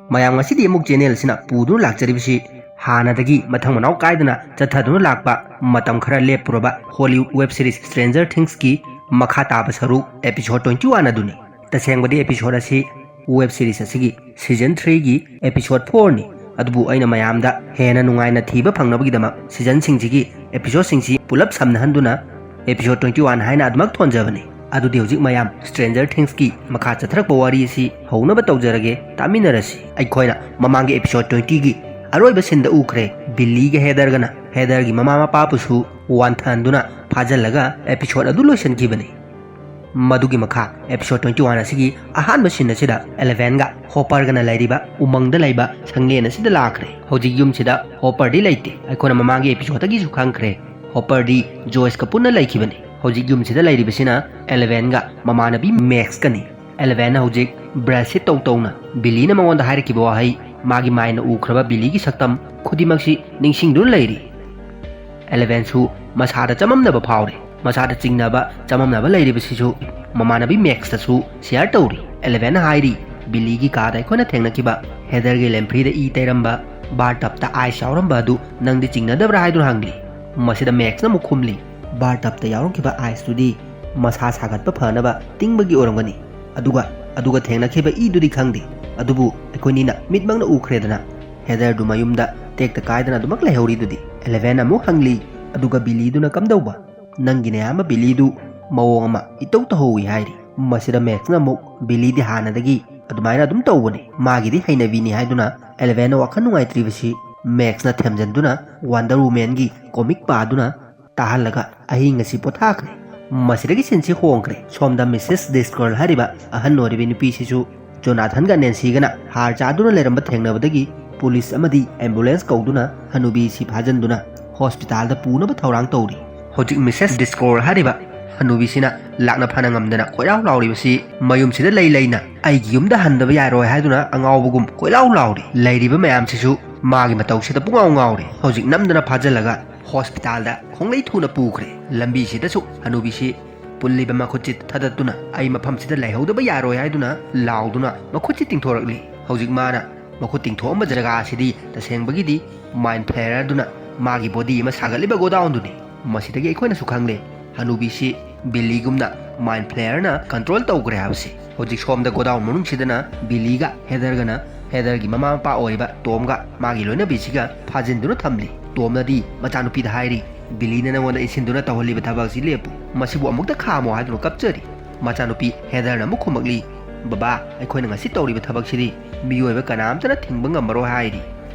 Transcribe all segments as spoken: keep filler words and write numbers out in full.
ꯃꯌꯥꯝ, ꯉꯁꯤꯗꯤ ꯑꯃꯨꯛ ꯆꯦꯅꯦꯜ ꯑꯁꯤꯅ ꯄꯨꯗꯨꯅ ꯂꯥꯛꯆꯔꯤꯕꯁꯤ ꯍꯥꯟꯅꯗꯒꯤ ꯃꯊꯪ ꯃꯅꯥꯎ ꯀꯥꯏꯗꯅ ꯆꯠꯊꯗꯨꯅ ꯂꯥꯛꯄ, ꯃꯇꯝ ꯈꯔ ꯂꯦꯞꯄꯨꯔꯕ ꯍꯣꯂꯤꯋꯨꯗ ꯋꯦꯕ ꯁꯤꯔꯤꯁ Stranger Thingsꯀꯤ ꯃꯈꯥ ꯇꯥꯕ ꯁꯔꯨꯛ episode twenty one ꯑꯗꯨꯅꯤ꯫ ꯇꯁꯦꯡꯕꯗꯤ episode ꯑꯁꯤ ꯋꯦꯕ ꯁꯤꯔꯤꯁ ꯑꯁꯤꯒꯤ season threeꯒꯤ episode fourꯅꯤ꯫ ꯑꯗꯨꯕꯨ ꯑꯩꯅ ꯃꯌꯥꯝꯗ ꯍꯦꯟꯅ ꯅꯨꯡꯉꯥꯏꯅ ꯊꯤꯕ ꯐꯪꯅꯕꯒꯤꯗꯃꯛ seasonꯁꯤꯡꯁꯤꯒꯤ episodeꯁꯤꯡꯁꯤ ꯄꯨꯂꯞ ꯁꯝꯅꯍꯟꯗꯨꯅ episode twenty one ꯍꯥꯏꯅ ꯑꯗꯨꯃꯛ ꯊꯣꯟꯖꯕꯅꯤ꯫ ꯑꯗꯨꯗꯤ ꯍꯧꯖꯤꯛ ꯃꯌꯥꯝ Stranger Thingsꯀꯤ ꯃꯈꯥ ꯆꯠꯊꯔꯛꯄ ꯋꯥꯔꯤ ꯑꯁꯤ ꯍꯧꯅꯕ ꯇꯧꯖꯔꯒꯦ, ꯇꯥꯃꯤꯟꯅꯔꯁꯤ꯫ ꯑꯩꯈꯣꯏꯅ ꯃꯃꯥꯡꯒꯤ episode twentyꯒꯤ ꯑꯔꯣꯏꯕ sceneꯗ ꯎꯈ꯭ꯔꯦ, ꯕꯤꯜꯂꯤꯒ ꯍꯦꯗꯔꯒꯅ ꯍꯦꯗꯔꯒꯤ ꯃꯃꯥ ꯃꯄꯥꯕꯨꯁꯨ ꯋꯥꯟꯊꯍꯟꯗꯨꯅ ꯐꯥꯖꯤꯜꯂꯒ episode ꯑꯗꯨ ꯂꯣꯏꯁꯤꯟꯈꯤꯕꯅꯤ꯫ ꯃꯗꯨꯒꯤ ꯃꯈꯥ episode twenty one ꯑꯁꯤꯒꯤ ꯑꯍꯥꯟꯕ scene ꯑꯁꯤꯗ Elevenꯒ Hopperꯒꯅ ꯂꯩꯔꯤꯕ ꯎꯃꯪꯗ ꯂꯩꯕ ꯁꯪꯂꯦꯟ ꯑꯁꯤꯗ ꯂꯥꯛꯈ꯭ꯔꯦ꯫ ꯍꯧꯖꯤꯛ ꯌꯨꯝꯁꯤꯗ Hopperꯗꯤ ꯂꯩꯇꯦ꯫ ꯑꯩꯈꯣꯏꯅ ꯃꯃꯥꯡꯒꯤ episodeꯇꯒꯤꯁꯨ ꯈꯪꯈ꯭ꯔꯦ, Hopperꯗꯤ Joyceꯀ ꯄꯨꯟꯅ ꯂꯩꯈꯤꯕꯅꯤ꯫ ꯍꯧꯖꯤꯛ ꯌꯨꯝꯁꯤꯗ ꯂꯩꯔꯤꯕꯁꯤꯅ Elevenꯒ ꯃꯃꯥꯟꯅꯕꯤ Maxꯀꯅꯤ꯫ Elevenꯅ ꯍꯧꯖꯤꯛ brushꯁꯦ ꯇꯧ ꯇꯧꯅ ꯕꯤꯂꯤꯅ ꯃꯉꯣꯟꯗ ꯍꯥꯏꯔꯛꯈꯤꯕ ꯋꯥꯍꯩ, ꯃꯥꯒꯤ ꯃꯥꯏꯅ ꯎꯈ꯭ꯔꯕ ꯕꯤꯂꯤꯒꯤ ꯁꯛꯇꯝ ꯈꯨꯗꯤꯡꯃꯛꯁꯤ ꯅꯤꯡꯁꯤꯡꯗꯨꯅ ꯂꯩꯔꯤ꯫ Elevenꯁꯨ ꯃꯁꯥꯗ ꯆꯃꯝꯅꯕ ꯐꯥꯎꯔꯦ꯫ ꯃꯁꯥꯗ ꯆꯤꯡꯅꯕ, ꯆꯃꯝꯅꯕ ꯂꯩꯔꯤꯕꯁꯤꯁꯨ ꯃꯃꯥꯟꯅꯕꯤ Maxꯇꯁꯨ share ꯇꯧꯔꯤ꯫ Elevenꯅ ꯍꯥꯏꯔꯤ, "ꯕꯤꯂꯤꯒꯤ ꯀꯥꯗ ꯑꯩꯈꯣꯏꯅ ꯊꯦꯡꯅꯈꯤꯕ ꯍꯦꯗꯔꯒꯤ ꯂꯦꯝꯐ꯭ꯔꯤꯗ ꯏ ꯇꯩꯔꯝꯕ, bathtubꯇ ice ꯌꯥꯎꯔꯝꯕ ꯑꯗꯨ ꯅꯪꯗꯤ ꯆꯤꯡꯅꯗꯕ꯭ꯔꯥ?" ꯍꯥꯏꯗꯨꯅ ꯍꯪꯂꯤ꯫ ꯃꯁꯤꯗ Maxꯅ ꯑꯃꯨꯛ ꯈꯨꯝꯂꯤ, "Bathtubꯇ ꯌꯥꯎꯔꯝꯈꯤꯕ iceꯇꯨꯗꯤ ꯃꯁꯥ ꯁꯥꯒꯠꯄ ꯐꯅꯕ ꯇꯤꯡꯕꯒꯤ ꯑꯣꯏꯔꯝꯒꯅꯤ꯫ ꯑꯗꯨꯒ, ꯑꯗꯨꯒ ꯊꯦꯡꯅꯈꯤꯕ ꯏꯗꯨꯗꯤ ꯈꯪꯗꯦ꯫ ꯑꯗꯨꯕꯨ ꯑꯩꯈꯣꯏꯅꯤꯅ ꯃꯤꯠꯃꯛꯅ ꯎꯈ꯭ꯔꯦꯗꯅ꯫ ꯍꯦꯗꯔꯗꯨ ꯃꯌꯨꯝꯗ ꯇꯦꯛꯇ ꯀꯥꯏꯗꯅ ꯑꯗꯨꯃꯛ ꯂꯩꯍꯧꯔꯤꯗꯨꯗꯤ?" Elevenꯅ ꯑꯃꯨꯛ ꯍꯪꯂꯤ, "ꯑꯗꯨꯒ ꯕꯤꯂꯤꯗꯨꯅ ꯀꯝꯗꯧꯕ? ꯅꯪꯒꯤ ꯅꯌꯥꯝꯕ ꯕꯤꯂꯤꯗꯨ ꯃꯑꯣꯡ ꯑꯃ ꯏꯇꯧ ꯇꯧꯍꯧꯋꯤ" ꯍꯥꯏꯔꯤ꯫ ꯃꯁꯤꯗ Maxꯅ ꯑꯃꯨꯛ, "ꯕꯤꯂꯤꯗꯤ ꯍꯥꯟꯅꯗꯒꯤ ꯑꯗꯨꯃꯥꯏꯅ ꯑꯗꯨꯝ ꯇꯧꯕꯅꯤ, ꯃꯥꯒꯤꯗꯤ ꯍꯩꯅꯕꯤꯅꯤ" ꯍꯥꯏꯗꯨꯅ Elevenꯅ ꯋꯥꯈꯜ ꯅꯨꯡꯉꯥꯏꯇ꯭ꯔꯤꯕꯁꯤ Maxꯅ ꯊꯦꯝꯖꯤꯟꯗꯨꯅ Wonder Womanꯒꯤ comic ꯄꯥꯗꯨꯅ ꯇꯥꯍꯜꯂꯒ ꯑꯍꯤꯡ ꯑꯁꯤ ꯄꯣꯊꯥꯈ꯭ꯔꯦ꯫ ꯃꯁꯤꯗꯒꯤ sceneꯁꯤ ꯍꯣꯡꯈ꯭ꯔꯦ꯫ ꯁꯣꯝꯗ Missus Driscoll ꯍꯥꯏꯔꯤꯕ ꯑꯍꯟ ꯑꯣꯏꯔꯤꯕꯤ ꯅꯨꯄꯤꯁꯤꯁꯨ Jonathanꯒ Nancyꯒꯅ ꯍꯥꯔ ꯆꯥꯗꯨꯅ ꯂꯩꯔꯝꯕ ꯊꯦꯡꯅꯕꯗꯒꯤ ꯄꯨꯂꯤꯁ ꯑꯃꯗꯤ ambulance ꯀꯧꯗꯨꯅ ꯍꯅꯨꯕꯤꯁꯤ ꯐꯥꯖꯤꯟꯗꯨꯅ hospitalꯗ ꯄꯨꯅꯕ ꯊꯧꯔꯥꯡ ꯇꯧꯔꯤ꯫ ꯍꯧꯖꯤꯛ Missus Driscoll ꯍꯥꯏꯔꯤꯕ ꯍꯅꯨꯕꯤꯁꯤꯅ ꯂꯥꯛꯅ ꯐꯅ ꯉꯝꯗꯅ ꯀꯣꯏꯂꯥꯎ ꯂꯥꯎꯔꯤꯕꯁꯤ ꯃꯌꯨꯝꯁꯤꯗ ꯂꯩ ꯂꯩꯅ "ꯑꯩꯒꯤ ꯌꯨꯝꯗ ꯍꯟꯗꯕ ꯌꯥꯔꯣꯏ" ꯍꯥꯏꯗꯨꯅ ꯑꯉꯥꯎꯕꯒꯨꯝ ꯀꯣꯏꯂꯥꯎ ꯂꯥꯎꯔꯤ꯫ ꯂꯩꯔꯤꯕ ꯃꯌꯥꯝꯁꯤꯁꯨ ꯃꯥꯒꯤ ꯃꯇꯧꯁꯤꯗ ꯄꯨꯡꯉꯥꯎ ꯉꯥꯎꯔꯤ꯫ ꯍꯧꯖꯤꯛ ꯅꯝꯗꯅ ꯐꯥꯖꯤꯜꯂꯒ hospitalꯗ ꯈꯣꯡꯂꯩ ꯊꯨꯅ ꯄꯨꯈ꯭ꯔꯦ꯫ ꯂꯝꯕꯤꯁꯤꯗꯁꯨ ꯍꯅꯨꯕꯤꯁꯤ ꯄꯨꯜꯂꯤꯕ ꯃꯈꯨꯠꯁꯤ ꯊꯗꯠꯇꯨꯅ "ꯑꯩ ꯃꯐꯝꯁꯤꯗ ꯂꯩꯍꯧꯗꯕ ꯌꯥꯔꯣꯏ" ꯍꯥꯏꯗꯨꯅ ꯂꯥꯎꯗꯨꯅ ꯃꯈꯨꯠꯁꯤ ꯇꯤꯡꯊꯣꯔꯛꯂꯤ꯫ ꯍꯧꯖꯤꯛ ꯃꯥꯅ ꯃꯈꯨꯠ ꯇꯤꯡꯊꯣꯛꯑꯝꯕ ꯖꯒꯥ ꯑꯁꯤꯗꯤ ꯇꯁꯦꯡꯕꯒꯤꯗꯤ ꯃꯥꯏꯟ ꯐ꯭ꯂꯦꯌꯔꯗꯨꯅ ꯃꯥꯒꯤ ꯕꯣꯗꯤ ꯑꯃ ꯁꯥꯒꯠꯂꯤꯕ ꯒꯣꯗꯥꯎꯟꯗꯨꯅꯤ꯫ ꯃꯁꯤꯗꯒꯤ ꯑꯩꯈꯣꯏꯅꯁꯨ ꯈꯪꯂꯦ, ꯍꯅꯨꯕꯤꯁꯤ ꯕꯤꯂꯤꯒꯨꯝꯅ ꯃꯥꯏꯟ ꯐ꯭ꯂꯦꯌꯔꯅ ꯀꯟꯇ꯭ꯔꯣꯜ ꯇꯧꯈ꯭ꯔꯦ ꯍꯥꯏꯕꯁꯤ꯫ ꯍꯧꯖꯤꯛ ꯁꯣꯝꯗ ꯒꯣꯗꯥꯎꯟ ꯃꯅꯨꯡꯁꯤꯗꯅ ꯕꯤꯂꯤꯒ ꯍꯦꯗꯔꯒꯅ ꯍꯦꯗꯔꯒꯤ ꯃꯃꯥ ꯃꯄꯥ ꯑꯣꯏꯔꯤꯕ ꯇꯣꯝꯒ ꯃꯥꯒꯤ ꯂꯣꯏꯅꯕꯤꯁꯤꯒ ꯐꯥꯖꯤꯟꯗꯨꯅ ꯊꯝꯂꯤ꯫ ꯇꯣꯝꯅꯗꯤ ꯃꯆꯥꯅꯨꯄꯤꯗ ꯍꯥꯏꯔꯤ, "ꯕꯤꯂꯤꯅ ꯅꯉꯣꯟꯗ ꯏꯟꯁꯤꯟꯗꯨꯅ ꯇꯧꯍꯜꯂꯤꯕ ꯊꯕꯛꯁꯤ ꯂꯦꯞꯄꯨ, ꯃꯁꯤꯕꯨ ꯑꯃꯨꯛꯇ ꯈꯥꯝꯃꯣ" ꯍꯥꯏꯗꯨꯅ ꯀꯞꯆꯔꯤ꯫ ꯃꯆꯥꯅꯨꯄꯤ ꯍꯦꯗꯔꯅ ꯑꯃꯨꯛ ꯈꯨꯝꯃꯛꯂꯤ, "ꯕꯕꯥ, ꯑꯩꯈꯣꯏꯅ ꯉꯁꯤ ꯇꯧꯔꯤꯕ ꯊꯕꯛꯁꯤꯗꯤ ꯃꯤꯑꯣꯏꯕ ꯀꯅꯥꯝꯇꯅ ꯊꯤꯡꯕ ꯉꯝꯃꯔꯣꯏ" ꯍꯥꯏꯔꯤ꯫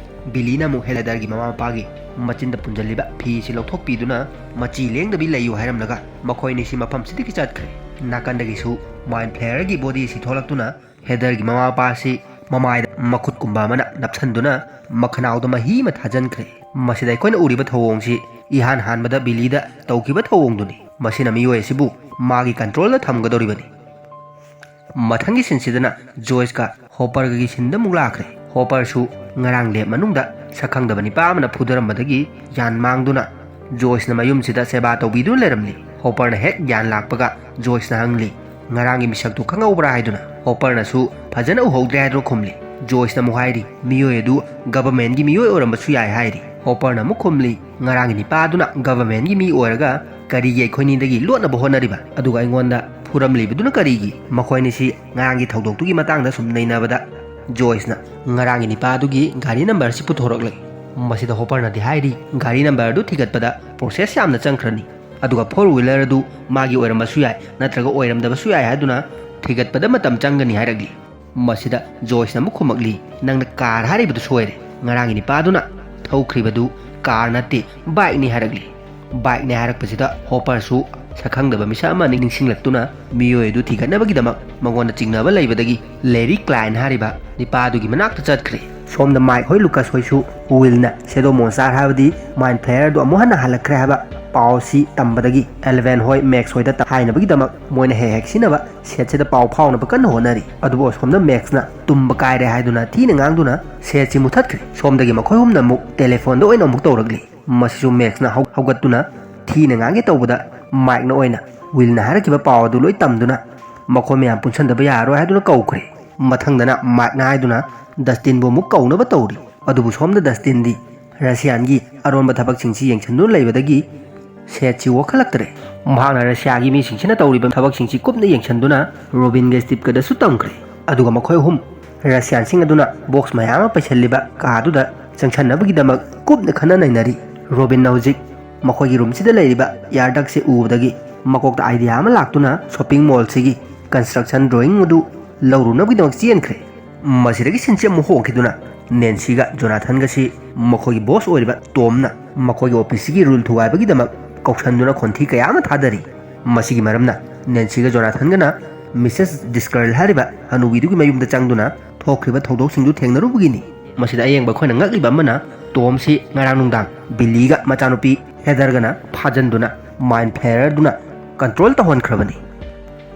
ꯕꯤꯂꯤꯅ ꯑꯃꯨꯛ ꯍꯦꯗꯔꯒꯤ ꯃꯃꯥ ꯃꯄꯥꯒꯤ ꯃꯆꯤꯟꯗ ꯄꯨꯟꯁꯤꯜꯂꯤꯕ ꯐꯤ ꯑꯁꯤ ꯂꯧꯊꯣꯛꯄꯤꯗꯨꯅ ꯃꯆꯤ ꯂꯦꯡꯗꯕꯤ ꯂꯩꯌꯨ ꯍꯥꯏꯔꯝꯂꯒ ꯃꯈꯣꯏ ꯑꯅꯤꯁꯤ ꯃꯐꯝꯁꯤꯗꯒꯤ ꯆꯠꯈ꯭ꯔꯦ꯫ ꯅꯥꯀꯟꯗꯒꯤꯁꯨ ꯃꯥꯏꯟ ꯐ꯭ꯂꯦꯌꯔꯒꯤ ꯕꯣꯗꯤ ꯑꯁꯤ ꯊꯣꯛꯂꯛꯇꯨꯅ ꯍꯦꯗꯔꯒꯤ ꯃꯃꯥ ꯃꯄꯥ ꯑꯁꯤ ꯃꯃꯥꯏꯗ ꯃꯈꯨꯠ ꯀꯨꯝꯕ ꯑꯃꯅ ꯅꯞꯁꯟꯗꯨꯅ ꯃꯈꯅꯥꯎꯗ ꯃꯍꯤ ꯑꯃ ꯊꯥꯖꯟꯈ꯭ꯔꯦ꯫ ꯃꯁꯤꯗ ꯑꯩꯈꯣꯏꯅ ꯎꯔꯤꯕ ꯊꯧꯑꯣꯡꯁꯤ ꯏꯍꯥꯟ ꯍꯥꯟꯕꯗ ꯕꯤꯂꯤꯗ ꯇꯧꯈꯤꯕ ꯊꯧꯑꯣꯡꯗꯨꯅꯤ꯫ ꯃꯁꯤꯅ ꯃꯤꯑꯣꯏ ꯑꯁꯤꯕꯨ ꯃꯥꯒꯤ ꯀꯟꯇ꯭ꯔꯣꯜꯗ ꯊꯝꯒꯗꯧꯔꯤꯕꯅꯤ꯫ ꯃꯊꯪꯒꯤ ꯁꯤꯟꯁꯤꯗꯅ ꯖꯣꯏꯁꯀ ꯍꯣꯄꯔꯒꯤ ꯁꯤꯟꯗ ꯑꯃꯨꯛ ꯂꯥꯛꯈ꯭ꯔꯦ꯫ ꯍꯣꯄꯔꯁꯨ ꯉꯔꯥꯡ ꯂꯦꯞ ꯃꯅꯨꯡꯗ ꯁꯛꯈꯪꯗꯕ ꯅꯤꯄꯥ ꯑꯃꯅ ꯐꯨꯗꯔꯝꯕꯗꯒꯤ ꯒ꯭ꯌꯥꯟ ꯃꯥꯡꯗꯨꯅ ꯖꯣꯏꯁꯅ ꯃꯌꯨꯝꯁꯤꯗ ꯁꯦꯕꯥ ꯇꯧꯕꯤꯗꯨꯅ ꯂꯩꯔꯝꯂꯤ꯫ ꯍꯣꯄꯔꯅ ꯍꯦꯛ ꯒ꯭ꯌꯥꯟ ꯂꯥꯛꯄꯒ ꯖꯣꯏꯁꯅ ꯍꯪꯂꯤ, "ꯉꯔꯥꯡꯒꯤ ꯃꯤꯁꯛꯇꯨ ꯈꯪꯍꯧꯕ꯭ꯔꯥ?" ꯍꯥꯏꯗꯨꯅ꯫ ꯍꯣꯄꯔꯅꯁꯨ, "ꯐꯖꯅ ꯎꯍꯧꯗ꯭ꯔꯦ" ꯍꯥꯏꯗꯨꯅ ꯈꯨꯝꯂꯤ꯫ ꯖꯣꯏꯁꯅ ꯑꯃꯨꯛ ꯍꯥꯏꯔꯤ, "ꯃꯤꯑꯣꯏ ꯑꯗꯨ ꯒꯚꯔꯟꯃꯦꯟꯠꯀꯤ ꯃꯤꯑꯣꯏ ꯑꯣꯏꯔꯝꯕꯁꯨ ꯌꯥꯏ" ꯍꯥꯏꯔꯤ꯫ ꯍꯣꯄꯔꯅ ꯑꯃꯨꯛ ꯈꯨꯝꯂꯤ, "ꯉꯔꯥꯡꯒꯤ ꯅꯤꯄꯥꯗꯨꯅ ꯒꯚꯔꯟꯃꯦꯟꯠꯀꯤ ꯃꯤ ꯑꯣꯏꯔꯒ ꯀꯔꯤꯒꯤ ꯑꯩꯈꯣꯏꯅꯤꯗꯒꯤ ꯂꯣꯠꯅꯕ ꯍꯣꯠꯅꯔꯤꯕ? ꯑꯗꯨꯒ ꯑꯩꯉꯣꯟꯗ ꯐꯨꯔꯝꯂꯤꯕꯗꯨꯅ ꯀꯔꯤꯒꯤ?" ꯃꯈꯣꯏꯅꯤꯁꯤ ꯉꯔꯥꯡꯒꯤ ꯊꯧꯗꯣꯛꯇꯨꯒꯤ ꯃꯇꯥꯡꯗ ꯁꯨꯝ ꯅꯩꯅꯕꯗ ꯖꯣꯏꯁꯅ, "ꯉꯔꯥꯡꯒꯤ ꯅꯤꯄꯥꯗꯨꯒꯤ ꯒꯥꯔꯤ ꯅꯝꯕꯔꯁꯤ ꯄꯨꯊꯣꯔꯛꯂꯦ꯫" ꯃꯁꯤꯗ ꯍꯣꯄꯔꯅꯗꯤ ꯍꯥꯏꯔꯤ, "ꯒꯥꯔꯤ ꯅꯝꯕꯔ ꯑꯗꯨ ꯊꯤꯒꯠꯄꯗ ꯄ꯭ꯔꯣꯁꯦꯁ ꯌꯥꯝꯅ ꯆꯪꯈ꯭ꯔꯅꯤ, ꯑꯗꯨꯒ ꯐꯣꯔ ꯋꯤꯂꯔ ꯑꯗꯨ ꯃꯥꯒꯤ ꯑꯣꯏꯔꯝꯕꯁꯨ ꯌꯥꯏ, ꯅꯠꯇ꯭ꯔꯒ ꯑꯣꯏꯔꯝꯗꯕꯁꯨ ꯌꯥꯏ ꯍꯥꯏꯗꯨꯅ ꯊꯤꯒꯠꯄꯗ ꯃꯇꯝ ꯆꯪꯒꯅꯤ" ꯍꯥꯏꯔꯛꯂꯤ꯫ ꯃꯁꯤꯗ ꯖꯣꯏꯁꯅ ꯑꯃꯨꯛ ꯈꯨꯝꯃꯛꯂꯤ, "ꯅꯪꯅ ꯀꯥꯔ ꯍꯥꯏꯔꯤꯕꯗꯨ ꯁꯣꯏꯔꯦ꯫ ꯉꯔꯥꯡꯒꯤ ꯅꯤꯄꯥꯗꯨꯅ ꯊꯧꯈ꯭ꯔꯤꯕꯗꯨ ꯀꯥꯔ ꯅꯠꯇꯦ, ꯕꯥꯏꯛꯅꯤ" ꯍꯥꯏꯔꯛꯂꯤ꯫ ꯕꯥꯏꯛꯅꯤ ꯍꯥꯏꯔꯛꯄꯁꯤꯗ ꯍꯣꯄꯔꯁꯨ ꯁꯛꯈꯪꯗꯕ ꯃꯤꯁꯛ ꯑꯃ ꯅꯤꯡꯁꯤꯡꯂꯛꯇꯨꯅ ꯃꯤꯑꯣꯏ ꯑꯗꯨ ꯊꯤꯒꯠꯅꯕꯒꯤꯗꯃꯛ ꯃꯉꯣꯟꯗ ꯆꯤꯡꯅꯕ ꯂꯩꯕꯗꯒꯤ ꯂꯦꯔꯤ ꯀ꯭ꯂꯥꯏꯟ ꯍꯥꯏꯔꯤꯕ ꯅꯤꯄꯥꯗꯨꯒꯤ ꯃꯅꯥꯛꯇ ꯆꯠꯈ꯭ꯔꯦ꯫ ꯁꯣꯝꯗ ꯃꯥꯏꯛ ꯍꯣꯏ ꯂꯨꯀꯁ ꯍꯣꯏꯁꯨ ꯋꯤꯜꯅ ꯁꯦꯗꯣ ꯃꯣꯟꯁꯇꯥꯔ ꯍꯥꯏꯕꯗꯤ ꯃꯥꯏꯟ ꯐ꯭ꯂꯦꯌꯔꯗꯨ ꯑꯃꯨꯛ ꯍꯟꯅ ꯍꯜꯂꯛꯈ꯭ꯔꯦ ꯍꯥꯏꯕ ꯄꯥꯎ ꯑꯁꯤ ꯇꯝꯕꯗꯒꯤ ꯑꯦꯂꯚꯦꯟ ꯍꯣꯏ ꯃꯦꯛꯁ ꯍꯣꯏꯗ ꯇ-, ꯍꯥꯏꯅꯕꯒꯤꯗꯃꯛ ꯃꯣꯏꯅ ꯍꯦꯛ ꯍꯦꯛ ꯁꯤꯟꯅꯕ ꯁꯦꯠꯁꯤꯗ ꯄꯥꯎ ꯐꯥꯎꯅꯕ ꯀꯟꯅ ꯍꯣꯠꯅꯔꯤ꯫ ꯑꯗꯨꯕꯨ ꯑꯁꯣꯝꯗ ꯃꯦꯛꯁꯅ ꯇꯨꯝꯕ ꯀꯥꯏꯔꯦ ꯍꯥꯏꯗꯨꯅ ꯊꯤꯅ ꯉꯥꯡꯗꯨꯅ ꯁꯦꯠꯁꯤ ꯃꯨꯊꯠꯈ꯭ꯔꯦ꯫ ꯁꯣꯝꯗꯒꯤ ꯃꯈꯣꯏ ꯑꯍꯨꯝꯅ ꯑꯃꯨꯛ ꯇꯦꯂꯦꯐꯣꯟꯗ ꯑꯣꯏꯅ ꯑꯃꯨꯛ ꯇꯧꯔꯛꯂꯤ꯫ ꯃꯁꯤꯁꯨ ꯃꯦꯛꯁꯅ ꯍꯧ-, ꯍꯧꯒꯠꯇꯨꯅ ꯊꯤꯅ ꯉꯥꯡꯒꯦ ꯇꯧꯕꯗ ꯃꯥꯏꯛꯅ ꯑꯣꯏꯅ ꯋꯤꯜꯅ ꯍꯥꯏꯔꯛꯈꯤꯕ ꯄꯥꯎ ꯑꯗꯨ ꯂꯣꯏ ꯇꯝꯗꯨꯅ ꯃꯈꯣꯏ ꯃꯌꯥꯝ ꯄꯨꯟꯁꯟꯗꯕ ꯌꯥꯔꯔꯣꯏ ꯍꯥꯏꯗꯨꯅ ꯀꯧꯈ꯭ꯔꯦ꯫ ꯃꯊꯪꯗꯅ ꯃꯥꯏꯛꯅ ꯍꯥꯏꯗꯨꯅ ꯗꯁꯇꯤꯟꯕꯨ ꯑꯃꯨꯛ ꯀꯧꯅꯕ ꯇꯧꯔꯤ꯫ ꯑꯗꯨꯕꯨ ꯁꯣꯝꯗ ꯗꯁꯇꯤꯟꯗꯤ ꯔꯁꯤꯌꯥꯟꯒꯤ ꯑꯔꯣꯟꯕ ꯊꯕꯛꯁꯤꯡꯁꯤ ꯌꯦꯡꯁꯤꯟꯗꯨꯅ ꯂꯩꯕꯗꯒꯤ ꯁꯦꯠꯁꯤ ꯋꯥꯈꯠꯂꯛꯇ꯭ꯔꯦ꯫ ꯃꯍꯥꯛꯅ ꯔꯁꯤꯌꯥꯒꯤ ꯃꯤꯁꯤꯡꯁꯤꯅ ꯇꯧꯔꯤꯕ ꯊꯕꯛꯁꯤꯡꯁꯤ ꯀꯨꯞꯅ ꯌꯦꯡꯁꯤꯟꯗꯨꯅ ꯔꯣꯕꯤꯟꯒ ꯁ꯭ꯇꯤꯞꯀꯗꯁꯨ ꯇꯝꯈ꯭ꯔꯦ꯫ ꯑꯗꯨꯒ ꯃꯈꯣꯏ ꯑꯍꯨꯝ ꯔꯁꯤꯌꯥꯟꯁꯤꯡ ꯑꯗꯨꯅ ꯕꯣꯛꯁ ꯃꯌꯥꯝ ꯑꯃ ꯄꯩꯁꯤꯜꯂꯤꯕ ꯀꯥꯗꯨꯗ ꯆꯪꯁꯟꯅꯕꯒꯤꯗꯃꯛ ꯀꯨꯞꯅ ꯈꯟꯅ ꯅꯩꯅꯔꯤ꯫ ꯔꯣꯕꯤꯟꯅ ꯍꯧꯖꯤꯛ ꯃꯈꯣꯏꯒꯤ ꯔꯨꯝꯁꯤꯗ ꯂꯩꯔꯤꯕ ꯏꯌꯥꯔꯗꯛꯁꯦ ꯎꯕꯗꯒꯤ ꯃꯀꯣꯛꯇ ꯑꯥꯏꯗꯤꯌꯥ ꯑꯃ ꯂꯥꯛꯇꯨꯅ ꯁꯣꯞꯄꯤꯡ ꯃꯣꯜꯁꯤꯒꯤ ꯀꯟꯁꯇ꯭ꯔꯛꯁꯟ ꯗ꯭ꯔꯣꯌꯤꯡ ꯑꯗꯨ ꯂꯧꯔꯨꯅꯕꯒꯤꯗꯃꯛ ꯆꯦꯟꯈ꯭ꯔꯦ꯫ ꯃꯁꯤꯗꯒꯤ ꯁꯤꯟꯁꯤ ꯑꯃꯨꯛ ꯍꯣꯡꯈꯤꯗꯨꯅ ꯅꯦꯟꯁꯤꯒ ꯖꯣꯅꯥꯊꯟꯒꯁꯤ ꯃꯈꯣꯏꯒꯤ ꯕꯣꯁ ꯑꯣꯏꯔꯤꯕ ꯇꯣꯝꯅ ꯃꯈꯣꯏꯒꯤ ꯑꯣꯐꯤꯁꯁꯤꯒꯤ ꯔꯨꯜ ꯊꯨꯒꯥꯏꯕꯒꯤꯗꯃꯛ ꯀꯧꯁꯟꯗꯨꯅ ꯈꯣꯟꯊꯤ ꯀꯌꯥ ꯑꯃ ꯊꯥꯗꯔꯤ꯫ ꯃꯁꯤꯒꯤ ꯃꯔꯝꯅ ꯅꯦꯟꯁꯤꯒ ꯖꯣꯅꯥꯊꯟꯒꯅ ꯃꯤꯁꯦꯁ ꯗꯤꯁꯀꯔꯜ ꯍꯥꯏꯔꯤꯕ ꯍꯅꯨꯕꯤꯗꯨꯒꯤ ꯃꯌꯨꯝꯗ ꯆꯪꯗꯨꯅ ꯊꯣꯛꯈ꯭ꯔꯤꯕ ꯊꯧꯗꯣꯛꯁꯤꯡꯗꯨ ꯊꯦꯡꯅꯔꯨꯕꯒꯤꯅꯤ꯫ ꯃꯁꯤꯗ ꯑꯌꯦꯡꯕ ꯑꯩꯈꯣꯏꯅ ꯉꯛꯂꯤꯕ ꯑꯃꯅ ꯇꯣꯝꯁꯤ ꯉꯔꯥꯡ ꯅꯨꯡꯗꯥꯡ ꯕꯤꯜꯂꯤꯒ ꯃꯆꯥꯅꯨꯄꯤ ꯍꯦꯗꯔꯒꯅ ꯐꯥꯖꯟꯗꯨꯅ ꯃꯥꯏꯟ ꯐ꯭ꯂꯦꯌꯔꯗꯨꯅ ꯀꯟꯇ꯭ꯔꯣꯜ ꯇꯧꯍꯟꯈ꯭ꯔꯕꯅꯤ꯫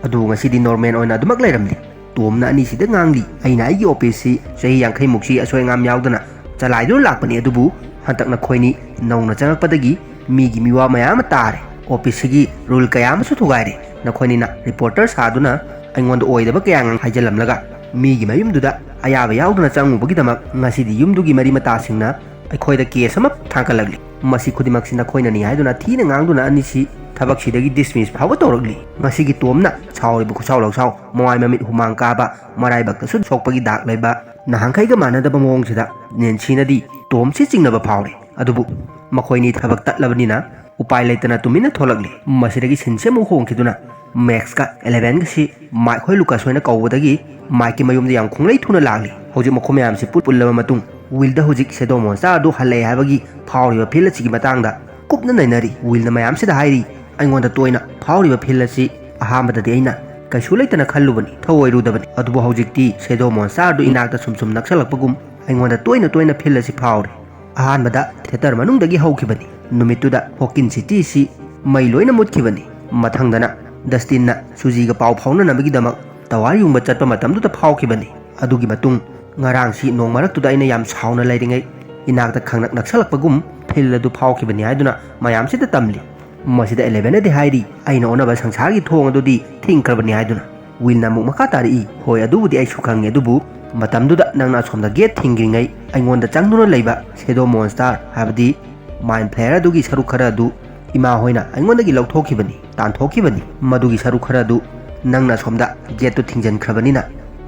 ꯑꯗꯨꯕꯨ ꯉꯁꯤꯗꯤ ꯅꯣꯔꯃꯦꯟ ꯑꯣꯏꯅ ꯑꯗꯨꯃꯛ ꯂꯩꯔꯝꯂꯤ꯫ ꯇꯣꯝꯅ ꯑꯅꯤꯁꯤꯗ ꯉꯥꯡꯂꯤ, "ꯑꯩꯅ ꯑꯩꯒꯤ ꯑꯣꯐꯤꯁꯁꯤ ꯆꯍꯤ ꯌꯥꯡꯈꯩ ꯃꯨꯛꯁꯤ ꯑꯁꯣꯏ ꯑꯉꯥꯝ ꯌꯥꯎꯗꯅ ꯆꯂꯥꯏꯗꯨꯅ ꯂꯥꯛꯄꯅꯤ, ꯑꯗꯨꯕꯨ ꯍꯟꯗꯛ ꯅꯈꯣꯏꯅꯤ ꯅꯧꯅ ꯆꯪꯂꯛꯄꯗꯒꯤ ꯃꯤꯒꯤ ꯃꯤꯋꯥ ꯃꯌꯥꯝ ꯑꯃ ꯇꯥꯔꯦ, ꯑꯣꯐꯤꯁꯁꯤꯒꯤ ꯔꯨꯜ ꯀꯌꯥ ꯑꯃꯁꯨ ꯊꯨꯒꯥꯏꯔꯦ꯫ ꯅꯈꯣꯏꯅꯤꯅ ꯔꯤꯄꯣꯔꯇꯔ ꯁꯥꯗꯨꯅ ꯑꯩꯉꯣꯟꯗ ꯑꯣꯏꯗꯕ ꯀꯌꯥ ꯉꯥꯡ ꯍꯥꯏꯖꯤꯜꯂꯝꯂꯒ ꯃꯤꯒꯤ ꯃꯌꯨꯝꯗꯨꯗ ꯑꯌꯥꯕ ꯌꯥꯎꯗꯅ ꯆꯪꯉꯨꯕꯒꯤꯗꯃꯛ ꯉꯁꯤꯗꯤ ꯌꯨꯝꯗꯨꯒꯤ ꯃꯔꯤ ꯃꯇꯥꯁꯤꯡꯅ ꯑꯩꯈꯣꯏꯗ ꯀꯦꯁ ꯑꯃ ꯊꯥꯡꯒꯠꯂꯛꯂꯤ꯫ ꯃꯁꯤ ꯈꯨꯗꯤꯡꯃꯛꯁꯤ ꯅꯈꯣꯏꯅꯅꯤ" ꯍꯥꯏꯗꯨꯅ ꯊꯤꯅ ꯉꯥꯡꯗꯨꯅ ꯑꯅꯤꯁꯤ ꯊꯕꯛꯁꯤꯗꯒꯤ ꯗꯤꯁꯃꯤꯁ ꯐꯥꯎꯕ ꯇꯧꯔꯛꯂꯤ꯫ ꯉꯁꯤꯒꯤ ꯇꯣꯝꯅ ꯁꯥꯎꯔꯤꯕ ꯈꯨꯁꯥꯎ ꯂꯧꯁꯥꯎ, ꯃꯃꯥꯏ ꯃꯃꯤꯠ ꯍꯨꯃꯥꯡ ꯀꯥꯕ, ꯃꯔꯥꯏꯕꯛꯇꯁꯨ ꯁꯣꯛꯄꯒꯤ ꯗꯥꯛ ꯂꯩꯕ, ꯅꯍꯥꯟꯈꯩꯒ ꯃꯥꯟꯅꯗꯕ ꯃꯑꯣꯡꯁꯤꯗ ꯅꯦꯟꯁꯤꯅꯗꯤ ꯇꯣꯝꯁꯤ ꯆꯤꯡꯅꯕ ꯐꯥꯎꯔꯦ꯫ ꯑꯗꯨꯕꯨ ꯃꯈꯣꯏꯅꯤ ꯊꯕꯛ ꯇꯠꯂꯕꯅꯤꯅ ꯎꯄꯥꯏ ꯂꯩꯇꯅ ꯇꯨꯃꯤꯟꯅ ꯊꯣꯛꯂꯛꯂꯤ꯫ ꯃꯁꯤꯗꯒꯤ ꯁꯤꯟꯁꯤ ꯑꯃꯨꯛ ꯍꯣꯡꯈꯤꯗꯨꯅ ꯃꯦꯛꯁꯀ ꯑꯦꯂꯦꯚꯦꯟꯒꯁꯤ ꯃꯥꯏꯛ ꯍꯣꯏ ꯂꯨꯀꯁ ꯍꯣꯏꯅ ꯀꯧꯕꯗꯒꯤ ꯃꯥꯏꯛꯀꯤ ꯃꯌꯨꯝꯗ ꯌꯥꯝ ꯈꯣꯡꯂꯩ ꯊꯨꯅ ꯂꯥꯛꯂꯤ꯫ ꯍꯧꯖꯤꯛ ꯃꯈꯣꯏ ꯃꯌꯥꯝꯁꯤ ꯄꯨꯠ ꯄꯨꯜꯂꯕ ꯃꯇꯨꯡ ꯋꯤꯜꯗ ꯍꯧꯖꯤꯛ ꯁꯦꯗꯣ ꯃꯣꯟꯁꯇꯔ ꯑꯗꯨ ꯍꯜꯂꯛꯑꯦ ꯍꯥꯏꯕꯒꯤ ꯐꯥꯎꯔꯤꯕ ꯐꯤꯜ ꯑꯁꯤꯒꯤ ꯃꯇꯥꯡꯗ ꯀꯨꯞꯅ ꯅꯩꯅꯔꯤ꯫ ꯋꯤꯜꯅ ꯃꯌꯥꯝꯁꯤꯗ ꯍꯥꯏꯔꯤ, "ꯑꯩꯉꯣꯟꯗ ꯇꯣꯏꯅ ꯐꯥꯎꯔꯤꯕ ꯐꯤꯜ ꯑꯁꯤ ꯑꯍꯥꯟꯕꯗꯗꯤ ꯑꯩꯅ ꯀꯩꯁꯨ ꯂꯩꯇꯅ ꯈꯜꯂꯨꯕꯅꯤ, ꯊꯧꯑꯣꯏꯔꯨꯗꯕꯅꯤ꯫ ꯑꯗꯨꯕꯨ ꯍꯧꯖꯤꯛꯇꯤ ꯁꯦꯗꯣ ꯃꯣꯟꯁꯇꯔ ꯑꯗꯨ ꯏꯅꯥꯛꯇ ꯁꯨꯝ ꯁꯨꯝ ꯅꯛꯁꯜꯂꯛꯄꯒꯨꯝ ꯑꯩꯉꯣꯟꯗ ꯇꯣꯏꯅ ꯇꯣꯏꯅ ꯐꯤꯜ ꯑꯁꯤ ꯐꯥꯎꯔꯤ"꯫ ꯑꯍꯥꯟꯕꯗ ꯊꯤꯌꯦꯇꯔ ꯃꯅꯨꯡꯗꯒꯤ ꯍꯧꯈꯤꯕꯅꯤ꯫ ꯅꯨꯃꯤꯠꯇꯨꯗ ꯍꯣꯀꯤꯟ ꯁꯤꯇꯤꯁꯤ ꯃꯩ ꯂꯣꯏꯅ ꯃꯨꯠꯈꯤꯕꯅꯤ꯫ ꯃꯊꯪꯗꯅ ꯗꯁꯇꯤꯟꯅ ꯁꯨꯖꯤꯒ ꯄꯥꯎ ꯐꯥꯎꯅꯅꯕꯒꯤꯗꯃꯛ ꯇꯋꯥꯔ ꯌꯨꯡꯕ ꯆꯠꯄ ꯃꯇꯝꯗꯨꯗ ꯐꯥꯎꯈꯤꯕꯅꯤ꯫ ꯑꯗꯨꯒꯤ ꯃꯇꯨꯡ ꯉꯔꯥꯡꯁꯤ ꯅꯣꯡ ꯃꯔꯛꯇꯨꯗ ꯑꯩꯅ ꯌꯥꯝ ꯁꯥꯎꯅ ꯂꯩꯔꯤꯉꯩ ꯏꯅꯥꯛꯇ ꯈꯪꯅꯛ ꯅꯛꯁꯜꯂꯛꯄꯒꯨꯝ ꯐꯤꯜ ꯑꯗꯨ ꯐꯥꯎꯈꯤꯕꯅꯤ ꯍꯥꯏꯗꯨꯅ ꯃꯌꯥꯝꯁꯤꯗ ꯇꯝꯂꯤ꯫ ꯃꯁꯤꯗ ꯑꯦꯂꯦꯚꯦꯟꯅꯗꯤ ꯍꯥꯏꯔꯤ, "ꯑꯩꯅ ꯑꯣꯟꯅꯕ ꯁꯪꯁꯥꯔꯒꯤ ꯊꯣꯡ ꯑꯗꯨꯗꯤ ꯊꯤꯡꯈ꯭ꯔꯕꯅꯤ" ꯍꯥꯏꯗꯨꯅ꯫ ꯋꯤꯜꯅ ꯑꯃꯨꯛ ꯃꯈꯥ ꯇꯥꯔꯛꯏ, "ꯍꯣꯏ, ꯑꯗꯨꯕꯨꯗꯤ ꯑꯩꯁꯨ ꯈꯪꯉꯤ, ꯑꯗꯨꯕꯨ ꯃꯇꯝꯗꯨꯗ ꯅꯪꯅ ꯑꯁꯣꯝꯗ ꯒꯦꯠ ꯊꯤꯡꯈ꯭ꯔꯤꯉꯩ ꯑꯩꯉꯣꯟꯗ ꯆꯪꯗꯨꯅ ꯂꯩꯕ ꯁꯦꯗꯣ ꯃꯣꯟꯁꯇꯥꯔ, ꯍꯥꯏꯕꯗꯤ ꯃꯥꯏꯟ ꯐ꯭ꯂꯦꯌꯔ ꯑꯗꯨꯒꯤ ꯁꯔꯨꯛ ꯈꯔ ꯑꯗꯨ ꯏꯃꯥ ꯍꯣꯏꯅ ꯑꯩꯉꯣꯟꯗꯒꯤ ꯂꯧꯊꯣꯛꯈꯤꯕꯅꯤ, ꯇꯥꯟꯊꯣꯛꯈꯤꯕꯅꯤ꯫ ꯃꯗꯨꯒꯤ ꯁꯔꯨꯛ ꯈꯔ ꯑꯗꯨ ꯅꯪꯅ ꯑꯁꯣꯝꯗ ꯒꯦꯠꯇꯨ ꯊꯤꯡꯖꯤꯟꯈ꯭ꯔꯕꯅꯤꯅ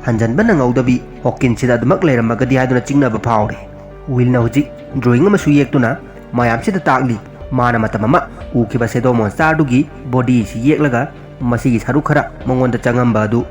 ꯍꯟꯖꯟꯕ ꯅꯪꯍꯧꯗꯕꯤ ꯍꯣꯀꯤꯟꯁꯤꯗ ꯑꯗꯨꯃꯛ ꯂꯩꯔꯝꯃꯒꯗꯤ ꯍꯥꯏꯗꯨꯅ ꯆꯤꯡꯅꯕ ꯐꯥꯎꯔꯦ꯫ ꯋꯤꯜꯅ ꯍꯧꯖꯤꯛ ꯗ꯭ꯔꯣꯌꯤꯡ ꯑꯃꯁꯨ ꯌꯦꯛꯇꯨꯅ ꯃꯌꯥꯝꯁꯤꯗ ꯇꯥꯛꯂꯤ꯫ ꯃꯥꯅ ꯃꯇꯝ ꯑꯃ ꯎꯈꯤꯕ ꯁꯦꯗꯣ ꯃꯣꯟꯁꯇꯥꯔꯗꯨꯒꯤ ꯕꯣꯗꯤ ꯑꯁꯤ ꯌꯦꯛꯂꯒ ꯃꯁꯤꯒꯤ ꯁꯔꯨꯛ ꯈꯔ ꯃꯉꯣꯟꯗ ꯆꯪꯉꯝꯕ ꯑꯗꯨ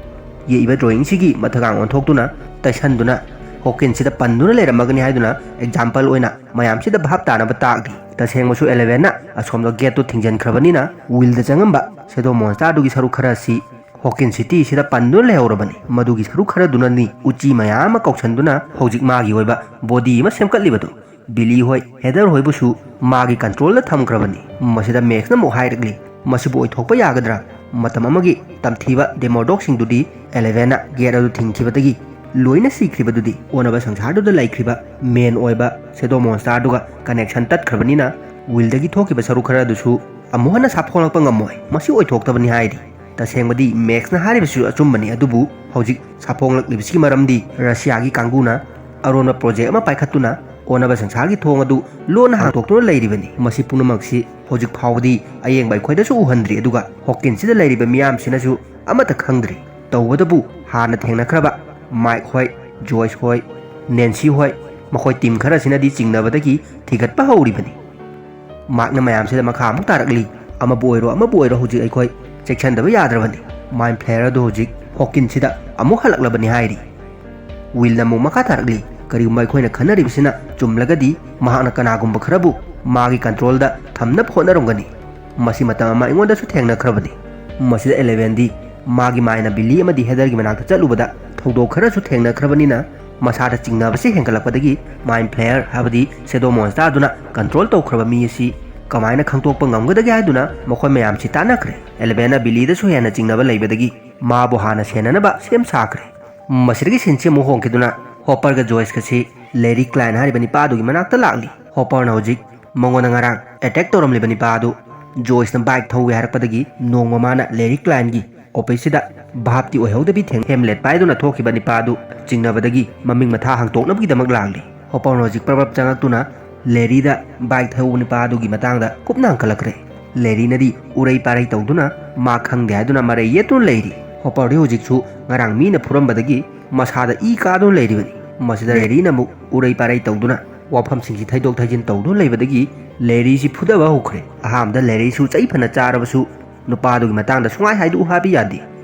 ꯌꯦꯛꯏꯕ ꯗ꯭ꯔꯣꯌꯤꯡꯁꯤꯒꯤ ꯃꯊꯛꯒꯥꯡ ꯑꯣꯟꯊꯣꯛꯇꯨꯅ ꯇꯩꯁꯟꯗꯨꯅ ꯍꯣꯀꯤꯟꯁꯤꯗ ꯄꯟꯗꯨꯅ ꯂꯩꯔꯝꯃꯒꯅꯤ ꯍꯥꯏꯗꯨꯅ ꯑꯦꯛꯖꯥꯝꯄꯜ ꯑꯣꯏꯅ ꯃꯌꯥꯝꯁꯤꯗ ꯚꯥꯞ ꯇꯥꯅꯕ ꯇꯥꯛꯂꯤ꯫ ꯇꯁꯦꯡꯕꯁꯨ ꯑꯦꯂꯦꯚꯦꯟꯅ ꯑꯁꯣꯝꯗ ꯒꯦꯠꯇꯨ ꯊꯤꯡꯖꯤꯟꯈ꯭ꯔꯕꯅꯤꯅ ꯋꯤꯜꯗ ꯆꯪꯉꯝꯕ ꯁꯦꯗꯣ ꯃꯣꯟꯁꯇꯥꯔꯗꯨꯒꯤ ꯁꯔꯨꯛ ꯈꯔ ꯑꯁꯤ ꯍꯣꯀꯤꯟ ꯁꯤꯇꯤꯁꯤꯗ ꯄꯟꯗꯨꯅ ꯂꯩꯍꯧꯔꯕꯅꯤ꯫ ꯃꯗꯨꯒꯤ ꯁꯔꯨꯛ ꯈꯔꯗꯨꯅꯅꯤ ꯎꯆꯤ ꯃꯌꯥꯝ ꯑꯃ ꯀꯧꯁꯟꯗꯨꯅ ꯍꯧꯖꯤꯛ ꯃꯥꯒꯤ ꯑꯣꯏꯕ ꯕꯣꯗꯤ ꯑꯃ ꯁꯦꯝꯒꯠꯂꯤꯕꯗꯨ꯫ ꯕꯤꯂꯤ ꯍꯣꯏ, ꯍꯦꯗꯔ ꯍꯣꯏꯕꯨꯁꯨ ꯃꯥꯒꯤ ꯀꯟꯇ꯭ꯔꯣꯜꯗ ꯊꯝꯈ꯭ꯔꯕꯅꯤ꯫ ꯃꯁꯤꯗ ꯃꯦꯛꯁꯅ ꯑꯃꯨꯛ ꯍꯥꯏꯔꯛꯂꯤ, "ꯃꯁꯤꯕꯨ ꯑꯣꯏꯊꯣꯛꯄ ꯌꯥꯒꯗ꯭ꯔꯥ? ꯃꯇꯝ ꯑꯃꯒꯤ ꯇꯝꯊꯤꯕ ꯗꯦꯃꯣꯗꯣꯛꯁꯤꯡꯗꯨꯗꯤ ꯑꯦꯂꯦꯚꯦꯟꯅ ꯒꯦꯠ ꯑꯗꯨ ꯊꯤꯡꯈꯤꯕꯗꯒꯤ ꯂꯣꯏꯅ ꯁꯤꯈ꯭ꯔꯤꯕꯗꯨꯗꯤ?" ꯑꯣꯟꯅꯕ ꯁꯪꯁꯥꯔꯗꯨꯗ ꯂꯩꯈ꯭ꯔꯤꯕ ꯃꯦꯟ ꯑꯣꯏꯕ ꯁꯦꯗꯣ ꯃꯣꯟꯁꯇꯥꯔꯗꯨꯒ ꯀꯅꯦꯛꯁꯟ ꯇꯠꯈ꯭ꯔꯕꯅꯤꯅ ꯋꯤꯜꯗꯒꯤ ꯊꯣꯛꯈꯤꯕ ꯁꯔꯨꯛ ꯈꯔ ꯑꯗꯨꯁꯨ ꯑꯃꯨꯛ ꯍꯟꯅ ꯁꯥꯐꯣꯡꯂꯛꯄ ꯉꯝꯃꯣꯏ꯫ ꯃꯁꯤ ꯑꯣꯏꯊꯣꯛꯇꯕꯅꯤ ꯍꯥꯏꯔꯤ꯫ ꯇꯁꯦꯡꯕꯗꯤ ꯃꯦꯛꯁꯅ ꯍꯥꯏꯔꯤꯕꯁꯤꯁꯨ ꯑꯆꯨꯝꯕꯅꯤ, ꯑꯗꯨꯕꯨ ꯍꯧꯖꯤꯛ ꯁꯥꯐꯣꯡꯂꯛꯂꯤꯕꯁꯤꯒꯤ ꯃꯔꯝꯗꯤ ꯔꯁꯤꯌꯥꯒꯤ ꯀꯥꯡꯕꯨꯅ ꯑꯔꯣꯟꯕ ꯄ꯭ꯔꯣꯖꯦꯛ ꯑꯃ ꯄꯥꯏꯈꯠꯇꯨꯅ ꯑꯣꯟꯅꯕ ꯁꯪꯁꯥꯔꯒꯤ ꯊꯣꯡ ꯑꯗꯨ ꯂꯣꯟꯅ ꯍꯥꯡꯗꯣꯛꯇꯨꯅ ꯂꯩꯔꯤꯕꯅꯤ꯫ ꯃꯁꯤ ꯄꯨꯝꯅꯃꯛꯁꯤ ꯍꯧꯖꯤꯛ ꯐꯥꯎꯕꯗꯤ ꯑꯌꯦꯡꯕ ꯑꯩꯈꯣꯏꯗꯁꯨ ꯎꯍꯟꯗ꯭ꯔꯤ, ꯑꯗꯨꯒ ꯍꯣꯀꯤꯟꯁꯤꯗ ꯂꯩꯔꯤꯕ ꯃꯤꯌꯥꯝꯁꯤꯅꯁꯨ ꯑꯃꯠꯇ ꯈꯪꯗ꯭ꯔꯤ꯫ ꯇꯧꯕꯇꯕꯨ ꯍꯥꯟꯅ ꯊꯦꯡꯅꯈ꯭ꯔꯕ ꯃꯥꯏꯛ ꯍꯣꯏ, ꯖꯣꯏꯁ ꯍꯣꯏ, ꯅꯦꯟꯁꯤ ꯍꯣꯏ, ꯃꯈꯣꯏ ꯇꯤꯝ ꯈꯔꯁꯤꯅꯗꯤ ꯆꯤꯡꯅꯕꯗꯒꯤ ꯊꯤꯒꯠꯄ ꯍꯧꯔꯤꯕꯅꯤ꯫ ꯃꯥꯔꯛꯅ ꯃꯌꯥꯝꯁꯤꯗ ꯃꯈꯥ ꯑꯃꯨꯛ ꯇꯥꯔꯛꯂꯤ, "ꯑꯃꯕꯨ ꯑꯣꯏꯔꯣ, ꯑꯃꯕꯨ ꯑꯣꯏꯔꯣ, ꯍꯧꯖꯤꯛ ꯑꯩꯈꯣꯏ ꯆꯦꯛꯁꯤꯟꯗꯕ ꯌꯥꯗ꯭ꯔꯕꯅꯤ꯫ ꯃꯥꯏꯟ ꯐ꯭ꯂꯦꯌꯔ ꯑꯗꯨ ꯍꯧꯖꯤꯛ ꯍꯣꯀꯤꯟꯁꯤꯗ ꯑꯃꯨꯛ ꯍꯜꯂꯛꯂꯕꯅꯤ" ꯍꯥꯏꯔꯤ꯫ ꯋꯤꯜꯅ ꯑꯃꯨꯛ ꯃꯈꯥ ꯇꯥꯔꯛꯂꯤ, "ꯀꯔꯤꯒꯨꯝꯕ ꯑꯩꯈꯣꯏꯅ ꯈꯟꯅꯔꯤꯕꯁꯤꯅ ꯆꯨꯝꯂꯒꯗꯤ ꯃꯍꯥꯛꯅ ꯀꯅꯥꯒꯨꯝꯕ ꯈꯔꯕꯨ ꯃꯥꯒꯤ ꯀꯟꯇ꯭ꯔꯣꯜꯗ ꯊꯝꯅꯕ ꯍꯣꯠꯅꯔꯝꯒꯅꯤ꯫ ꯃꯁꯤ ꯃꯇꯝ ꯑꯃ ꯑꯩꯉꯣꯟꯗꯁꯨ ꯊꯦꯡꯅꯈ꯭ꯔꯕꯅꯤ꯫" ꯃꯁꯤꯗ ꯑꯦꯂꯦꯚꯦꯟꯗꯤ ꯃꯥꯒꯤ ꯃꯥꯏꯅ ꯕꯤꯂꯤ ꯑꯃꯗꯤ ꯍꯦꯗꯔꯒꯤ ꯃꯅꯥꯛꯇ ꯆꯠꯂꯨꯕꯗ ꯊꯧꯗꯣꯛ ꯈꯔꯁꯨ ꯊꯦꯡꯅꯈ꯭ꯔꯕꯅꯤꯅ ꯃꯁꯥꯗ ꯆꯤꯡꯅꯕꯁꯤ ꯍꯦꯟꯒꯠꯂꯛꯄꯗꯒꯤ ꯃꯥꯏꯟ ꯐ꯭ꯂꯦꯌꯔ, ꯍꯥꯏꯕꯗꯤ ꯁꯦꯗꯣ ꯃꯣꯟꯁꯇꯥꯔꯗꯨꯅ ꯀꯟꯇ꯭ꯔꯣꯜ ꯇꯧꯈ꯭ꯔꯕ ꯃꯤ ꯑꯁꯤ ꯀꯃꯥꯏꯅ ꯈꯪꯗꯣꯛꯄ ꯉꯝꯒꯗꯒꯦ ꯍꯥꯏꯗꯨꯅ ꯃꯈꯣꯏ ꯃꯌꯥꯝꯁꯤ ꯇꯥꯟꯅꯈ꯭ꯔꯦ꯫ ꯑꯦꯂꯦꯚꯦꯟꯅ ꯕꯤꯂꯤꯗꯁꯨ ꯍꯦꯟꯅ ꯆꯤꯡꯅꯕ ꯂꯩꯕꯗꯒꯤ ꯃꯥꯕꯨ ꯍꯥꯟꯅ ꯁꯦꯟꯅꯅꯕ ꯁꯦꯝ ꯁꯥꯈ꯭ꯔꯦ꯫ ꯃꯁꯤꯗꯒꯤ ꯁꯤꯟꯁꯤ ꯑꯃꯨꯛ ꯍꯣꯡꯈꯤꯗꯨꯅ ꯍꯣꯄꯔꯒ ꯖꯣꯏꯁꯀꯁꯤ ꯂꯦꯔꯤ ꯀ꯭ꯂꯥꯏꯟ ꯍꯥꯏꯔꯤꯕ ꯅꯤꯄꯥꯗꯨꯒꯤ ꯃꯅꯥꯛꯇ ꯂꯥꯛꯂꯤ꯫ ꯍꯣꯄꯔꯅ ꯍꯧꯖꯤꯛ ꯃꯉꯣꯟꯗ ꯉꯔꯥꯡ ꯑꯦꯇꯦꯛ ꯇꯧꯔꯝꯂꯤꯕ ꯅꯤꯄꯥ ꯑꯗꯨ ꯖꯣꯏꯁꯅ ꯕꯥꯏꯛ ꯊꯧꯏ ꯍꯥꯏꯔꯛꯄꯗꯒꯤ ꯅꯣꯡꯃ ꯃꯥꯅ ꯂꯦꯔꯤ ꯀ꯭ꯂꯥꯏꯟꯒꯤ ꯑꯣꯐꯤꯁꯁꯤꯗ ꯚꯥꯞꯇꯤ ꯑꯣꯏꯍꯧꯗꯕꯤ ꯊꯦꯡ ꯍꯦꯝꯂꯦꯠ ꯄꯥꯏꯗꯨꯅ ꯊꯣꯛꯈꯤꯕ ꯅꯤꯄꯥ ꯑꯗꯨ ꯆꯤꯡꯅꯕꯗꯒꯤ ꯃꯃꯤꯡ ꯃꯊꯥ ꯍꯥꯡꯇꯣꯛꯅꯕꯒꯤꯗꯃꯛ ꯂꯥꯛꯂꯤ꯫ ꯍꯣꯄꯔꯅ ꯍꯧꯖꯤꯛ ꯄ꯭ꯔꯞ ꯄ꯭ꯔꯞ ꯆꯪꯉꯛꯇꯨꯅ ꯂꯦꯔꯤꯗ ꯕꯥꯏꯛ ꯊꯧꯕ ꯅꯤꯄꯥ ꯑꯗꯨꯒꯤ ꯃꯇꯥꯡꯗ ꯀꯨꯞꯅ ꯍꯪꯀꯠꯂꯛꯈ꯭ꯔꯦ꯫ ꯂꯦꯔꯤꯅꯗꯤ ꯎꯔꯩ ꯄꯥꯔꯩ ꯇꯧꯗꯨꯅ ꯃꯥ ꯈꯪꯗꯦ ꯍꯥꯏꯗꯨꯅ ꯃꯔꯩ ꯌꯦꯠꯇꯨꯅ ꯂꯩꯔꯤ꯫ ꯍꯣꯄꯔꯗꯤ ꯍꯧꯖꯤꯛꯁꯨ ꯉꯔꯥꯡ ꯃꯤꯅ ꯐꯨꯔꯝꯕꯗꯒꯤ ꯃꯁꯥꯗ ꯏ ꯀꯥꯗꯨꯅ ꯂꯩꯔꯤꯕꯅꯤ꯫ ꯃꯁꯤꯗ ꯂꯦꯔꯤꯅ ꯑꯃꯨꯛ ꯎꯔꯩ ꯄꯥꯔꯩ ꯇꯧꯗꯨꯅ ꯋꯥꯐꯝꯁꯤꯡꯁꯤ ꯊꯩꯗꯣꯛ ꯊꯩꯖꯤꯟ ꯇꯧꯗꯨꯅ ꯂꯩꯕꯗꯒꯤ ꯂꯦꯔꯤꯁꯤ ꯐꯨꯗꯕ ꯍꯧꯈ꯭ꯔꯦ꯫ ꯑꯍꯥꯟꯕꯗ ꯂꯦꯔꯤꯁꯨ ꯆꯩ ꯐꯅ ꯆꯥꯔꯕꯁꯨ ꯅꯨꯄꯥꯗꯨꯒꯤ ꯃꯇꯥꯡꯗ ꯁꯨꯡꯍꯥꯏ ꯍꯥꯏꯗꯣꯛꯎ ꯍꯥꯏꯕ ꯌꯥꯗꯦ꯫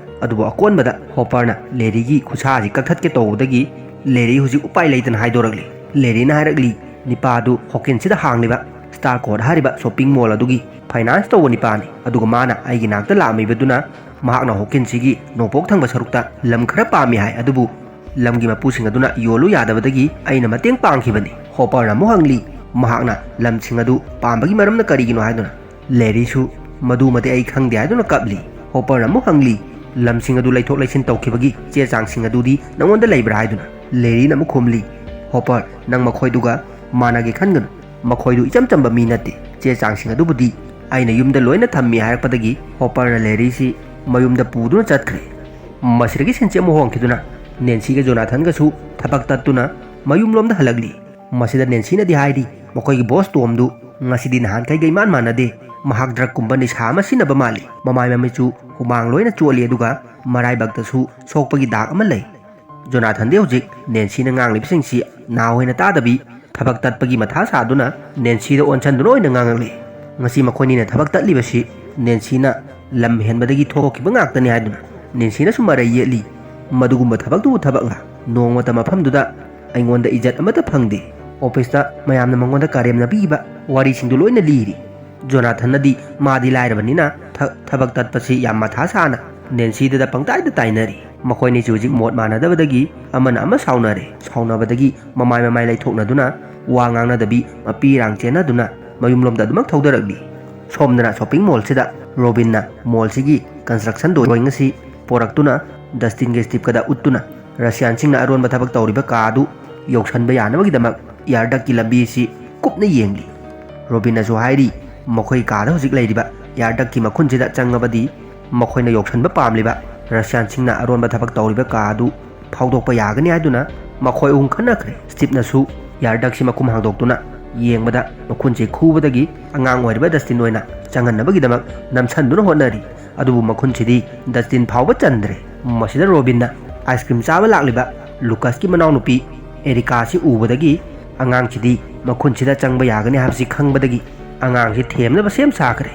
ꯑꯗꯨꯕꯨ ꯑꯀꯣꯟꯕꯗ ꯍꯣꯄꯔꯅ ꯂꯦꯔꯤꯒꯤ ꯈꯨꯠꯁꯥꯁꯤ ꯀꯛꯊꯠꯀꯦ ꯇꯧꯕꯗꯒꯤ ꯂꯦꯔꯤ ꯍꯧꯖꯤꯛ ꯎꯄꯥꯏ ꯂꯩꯇꯅ ꯍꯥꯏꯗꯣꯔꯛꯂꯤ꯫ ꯂꯦꯔꯤꯅ ꯍꯥꯏꯔꯛꯂꯤ, ꯅꯤꯄꯥꯗꯨ ꯍꯣꯀꯤꯟꯁꯤꯗ ꯍꯥꯡꯂꯤꯕ ꯁ꯭ꯇꯥꯔ ꯀꯣꯔꯠ ꯍꯥꯏꯔꯤꯕ ꯁꯣꯞꯄꯤꯡ ꯃꯣꯜ ꯑꯗꯨꯒꯤ ꯐꯥꯏꯅꯥꯟꯁ ꯇꯧꯕ ꯅꯤꯄꯥꯅꯤ꯫ ꯑꯗꯨꯒ ꯃꯥꯅ ꯑꯩꯒꯤ ꯅꯥꯛꯇ ꯂꯥꯛꯂꯝꯃꯤꯕꯗꯨꯅ ꯃꯍꯥꯛꯅ ꯍꯣꯀꯤꯟꯁꯤꯒꯤ ꯅꯣꯡꯄꯣꯛ ꯊꯪꯕ ꯁꯔꯨꯛꯇ ꯂꯝ ꯈꯔ ꯄꯥꯝꯃꯤ ꯍꯥꯏ꯫ ꯑꯗꯨꯕꯨ ꯂꯝꯒꯤ ꯃꯄꯨꯁꯤꯡ ꯑꯗꯨꯅ ꯌꯣꯜꯂꯨ ꯌꯥꯗꯕꯗꯒꯤ ꯑꯩꯅ ꯃꯇꯦꯡ ꯄꯥꯡꯈꯤꯕꯅꯤ꯫ ꯍꯣꯄꯔꯅ ꯑꯃꯨꯛ ꯍꯪꯂꯤ, ꯃꯍꯥꯛꯅ ꯂꯝꯁꯤꯡ ꯑꯗꯨ ꯄꯥꯝꯕꯒꯤ ꯃꯔꯝꯅ ꯀꯔꯤꯒꯤꯅꯣ ꯍꯥꯏꯗꯨꯅ꯫ ꯂꯦꯔꯤꯁꯨ ꯃꯗꯨꯃꯗꯤ ꯑꯩ ꯈꯪꯗꯦ ꯍꯥꯏꯗꯨꯅ ꯀꯞꯂꯤ꯫ ꯍꯣꯄꯔꯅ ꯑꯃꯨꯛ ꯍꯪꯂꯤ, ꯂꯝꯁꯤꯡ ꯑꯗꯨ ꯂꯩꯊꯣꯛ ꯂꯩꯁꯤꯟ ꯇꯧꯈꯤꯕꯒꯤ ꯆꯦ ꯆꯥꯡꯁꯤꯡ ꯑꯗꯨꯗꯤ ꯅꯉꯣꯟꯗ ꯂꯩꯕ꯭ꯔꯥ ꯍꯥꯏꯗꯨꯅ꯫ ꯂꯦꯔꯤꯅ ꯑꯃꯨꯛ ꯈꯨꯝꯂꯤ, ꯍꯣꯄꯔ, ꯅꯪ ꯃꯈꯣꯏꯗꯨꯒ ꯃꯥꯟꯅꯒꯦ ꯈꯟꯒꯅꯨ꯫ ꯃꯈꯣꯏꯗꯨ ꯏꯆꯝ ꯆꯝꯕ ꯃꯤ ꯅꯠꯇꯦ꯫ ꯆꯦ ꯆꯥꯡꯁꯤꯡ ꯑꯗꯨꯕꯨꯗꯤ ꯑꯩꯅ ꯌꯨꯝꯗ ꯂꯣꯏꯅ ꯊꯝꯃꯤ ꯍꯥꯏꯔꯛꯄꯗꯒꯤ ꯍꯣꯄꯔꯅ ꯂꯦꯔꯤꯁꯤ ꯃꯌꯨꯝꯗ ꯄꯨꯗꯨꯅ ꯆꯠꯈ꯭ꯔꯦ꯫ ꯃꯁꯤꯗꯒꯤ ꯁꯤꯟꯁꯤ ꯑꯃꯨꯛ ꯍꯣꯡꯈꯤꯗꯨꯅ ꯅꯦꯟꯁꯤꯒ ꯖꯣꯅꯥꯊꯟꯒꯁꯨ ꯊꯕꯛ ꯇꯠꯇꯨꯅ ꯃꯌꯨꯝꯂꯣꯝꯗ ꯍꯜꯂꯛꯂꯤ꯫ ꯃꯁꯤꯗ ꯅꯦꯟꯁꯤꯅꯗꯤ ꯍꯥꯏꯔꯤ, ꯃꯈꯣꯏꯒꯤ ꯕꯣꯁ ꯇꯣꯝꯗꯨ ꯉꯁꯤꯗꯤ ꯅꯍꯥꯟꯈꯩꯒ ꯏꯃꯥꯟ ꯃꯥꯟꯅꯗꯦ꯫ ꯃꯍꯥꯛ ꯗ꯭ꯔꯒꯀꯨꯝꯕ ꯅꯤꯁꯥ ꯑꯃ ꯁꯤꯖꯤꯟꯅꯕ ꯃꯥꯜꯂꯤ꯫ ꯃꯃꯥꯏ ꯃꯃꯤꯠꯁꯨ ꯍꯨꯃꯥꯡ ꯂꯣꯏꯅ ꯆꯣꯠꯂꯤ, ꯑꯗꯨꯒ ꯃꯔꯥꯏꯕꯛꯇꯁꯨ ꯁꯣꯛꯄꯒꯤ ꯗꯥꯛ ꯑꯃ ꯂꯩ꯫ ꯖꯣꯅꯥꯊꯟꯗꯤ ꯍꯧꯖꯤꯛ ꯅꯦꯟꯁꯤꯅ ꯉꯥꯡꯂꯤꯕꯁꯤꯡꯁꯤ ꯅꯥ ꯑꯣꯏꯅ ꯇꯥꯗꯕꯤ ꯊꯕꯛ ꯇꯠꯄꯒꯤ ꯃꯊꯥ ꯁꯥꯗꯨꯅ ꯅꯦꯟꯁꯤꯗ ꯑꯣꯟꯁꯤꯟꯗꯨꯅ ꯑꯣꯏꯅ ꯉꯥꯡꯉꯛꯂꯤ꯫ ꯉꯁꯤ ꯃꯈꯣꯏꯅꯤꯅ ꯊꯕꯛ ꯇꯠꯂꯤꯕꯁꯤ ꯅꯦꯟꯁꯤꯅ ꯂꯝ ꯍꯦꯟꯕꯗꯒꯤ ꯊꯣꯛꯈꯤꯕ ꯉꯥꯛꯇꯅꯤ ꯍꯥꯏꯗꯨꯅ ꯅꯦꯟꯁꯤꯅꯁꯨ ꯃꯔꯩ ꯌꯦꯠꯂꯤ꯫ ꯃꯗꯨꯒꯨꯝꯕ ꯊꯕꯛꯇꯨꯕꯨ ꯊꯕꯛꯂ? ꯅꯣꯡꯃꯇ ꯃꯐꯝꯗꯨꯗ ꯑꯩꯉꯣꯟꯗ ꯏꯖꯠ ꯑꯃꯠꯇ ꯐꯪꯗꯦ꯫ ꯑꯣꯐꯤꯁꯇ ꯃꯌꯥꯝꯅ ꯃꯉꯣꯟꯗ ꯀꯔꯦꯝꯅꯕꯤꯕ ꯋꯥꯔꯤꯁꯤꯡꯗꯨ ꯂꯣꯏꯅ ꯂꯤꯔꯤ꯫ ꯖꯣꯅꯥꯊꯟꯅꯗꯤ ꯃꯥꯗꯤ ꯂꯥꯏꯔꯕꯅꯤꯅ ꯊ-, ꯊꯕꯛ ꯇꯠꯄꯁꯤ ꯌꯥꯝ ꯃꯊꯥ ꯁꯥꯅ ꯅꯦꯟꯁꯤꯗꯨꯗ ꯄꯪꯇꯥꯏꯗ ꯇꯥꯏꯅꯔꯤ꯫ ꯃꯈꯣꯏꯅꯤꯁꯨ ꯍꯧꯖꯤꯛ ꯃꯣꯠ ꯃꯥꯟꯅꯗꯕꯗꯒꯤ ꯑꯃꯅ ꯑꯃ ꯁꯥꯎꯅꯔꯦ꯫ ꯁꯥꯎꯅꯕꯗꯒꯤ ꯃꯃꯥꯏ ꯃꯃꯥꯏ ꯂꯩꯊꯣꯛꯅꯗꯨꯅ ꯋꯥ ꯉꯥꯡꯅꯗꯕꯤ ꯃꯄꯤ ꯏꯔꯥꯡ ꯆꯦꯟꯅꯗꯨꯅ ꯃꯌꯨꯝꯂꯣꯝꯗ ꯑꯗꯨꯃꯛ ꯊꯧꯗꯔꯛꯂꯤ꯫ ꯁꯣꯝꯗꯅ ꯁꯣꯞꯄꯤꯡ ꯃꯣꯜꯁꯤꯗ ꯔꯣꯕꯤꯟꯅ ꯃꯣꯜꯁꯤꯒꯤ ꯀꯟꯁꯇ꯭ꯔꯛꯁꯟ ꯗ꯭ꯔꯣꯌꯤꯡ ꯑꯁꯤ ꯄꯣꯔꯛꯇꯨꯅ ꯗꯁꯇꯤꯟꯒ ꯁ꯭ꯇꯤꯞꯀꯗ ꯎꯠꯇꯨꯅ ꯔꯁꯤꯌꯥꯟꯁꯤꯡꯅ ꯑꯔꯣꯟꯕ ꯊꯕꯛ ꯇꯧꯔꯤꯕ ꯀꯥ ꯑꯗꯨ ꯌꯧꯁꯟꯕ ꯌꯥꯅꯕꯒꯤꯗꯃꯛ ꯏꯌꯥꯔꯗꯛꯀꯤ ꯂꯝꯕꯤ ꯑꯁꯤ ꯀꯨꯞꯅ ꯌꯦꯡꯂꯤ꯫ ꯔꯣꯕꯤꯟꯅꯁꯨ ꯍꯥꯏꯔꯤ, ꯃꯈꯣꯏ ꯀꯥꯗ ꯍꯧꯖꯤꯛ ꯂꯩꯔꯤꯕ ꯏꯌꯥꯔꯗꯛꯀꯤ ꯃꯈꯨꯟꯁꯤꯗ ꯆꯪꯉꯕꯗꯤ ꯃꯈꯣꯏꯅ ꯌꯧꯁꯟꯕ ꯄꯥꯝꯂꯤꯕ ꯔꯁꯤꯌꯥꯟꯁꯤꯡꯅ ꯑꯔꯣꯟꯕ ꯊꯕꯛ ꯇꯧꯔꯤꯕ ꯀꯥ ꯑꯗꯨ ꯐꯥꯎꯗꯣꯛꯄ ꯌꯥꯒꯅꯤ ꯍꯥꯏꯗꯨꯅ ꯃꯈꯣꯏ ꯑꯍꯨꯝ ꯈꯟꯅꯈ꯭ꯔꯦ꯫ ꯁ꯭ꯇꯤꯞꯅꯁꯨ ꯌꯥꯔꯗꯛꯁꯤ ꯃꯈꯨꯝ ꯍꯥꯡꯗꯣꯛꯇꯨꯅ ꯌꯦꯡꯕꯗ ꯃꯈꯨꯟꯁꯦ ꯈꯨꯕꯗꯒꯤ ꯑꯉꯥꯡ ꯑꯣꯏꯔꯤꯕ ꯗꯁꯇꯤꯟ ꯑꯣꯏꯅ ꯆꯪꯍꯟꯅꯕꯒꯤꯗꯃꯛ ꯅꯝꯁꯟꯗꯨꯅ ꯍꯣꯠꯅꯔꯤ꯫ ꯑꯗꯨꯕꯨ ꯃꯈꯨꯟꯁꯤꯗꯤ ꯗꯁꯇꯤꯟ ꯐꯥꯎꯕ ꯆꯟꯗ꯭ꯔꯦ꯫ ꯃꯁꯤꯗ ꯔꯣꯕꯤꯟꯅ ꯑꯥꯏꯁ ꯀ꯭ꯔꯤꯝ ꯆꯥꯕ ꯂꯥꯛꯂꯤꯕ ꯂꯨꯀꯁꯀꯤ ꯃꯅꯥꯎꯅꯨꯄꯤ ꯑꯦꯔꯤꯀꯥꯁꯤ ꯎꯕꯗꯒꯤ ꯑꯉꯥꯡꯁꯤꯗꯤ ꯃꯈꯨꯟꯁꯤꯗ ꯆꯪꯕ ꯌꯥꯒꯅꯤ ꯍꯥꯏꯕꯁꯤ ꯈꯪꯕꯗꯒꯤ ꯑꯉꯥꯡꯁꯤ ꯊꯦꯝꯅꯕ ꯁꯦꯝ ꯁꯥꯈ꯭ꯔꯦ꯫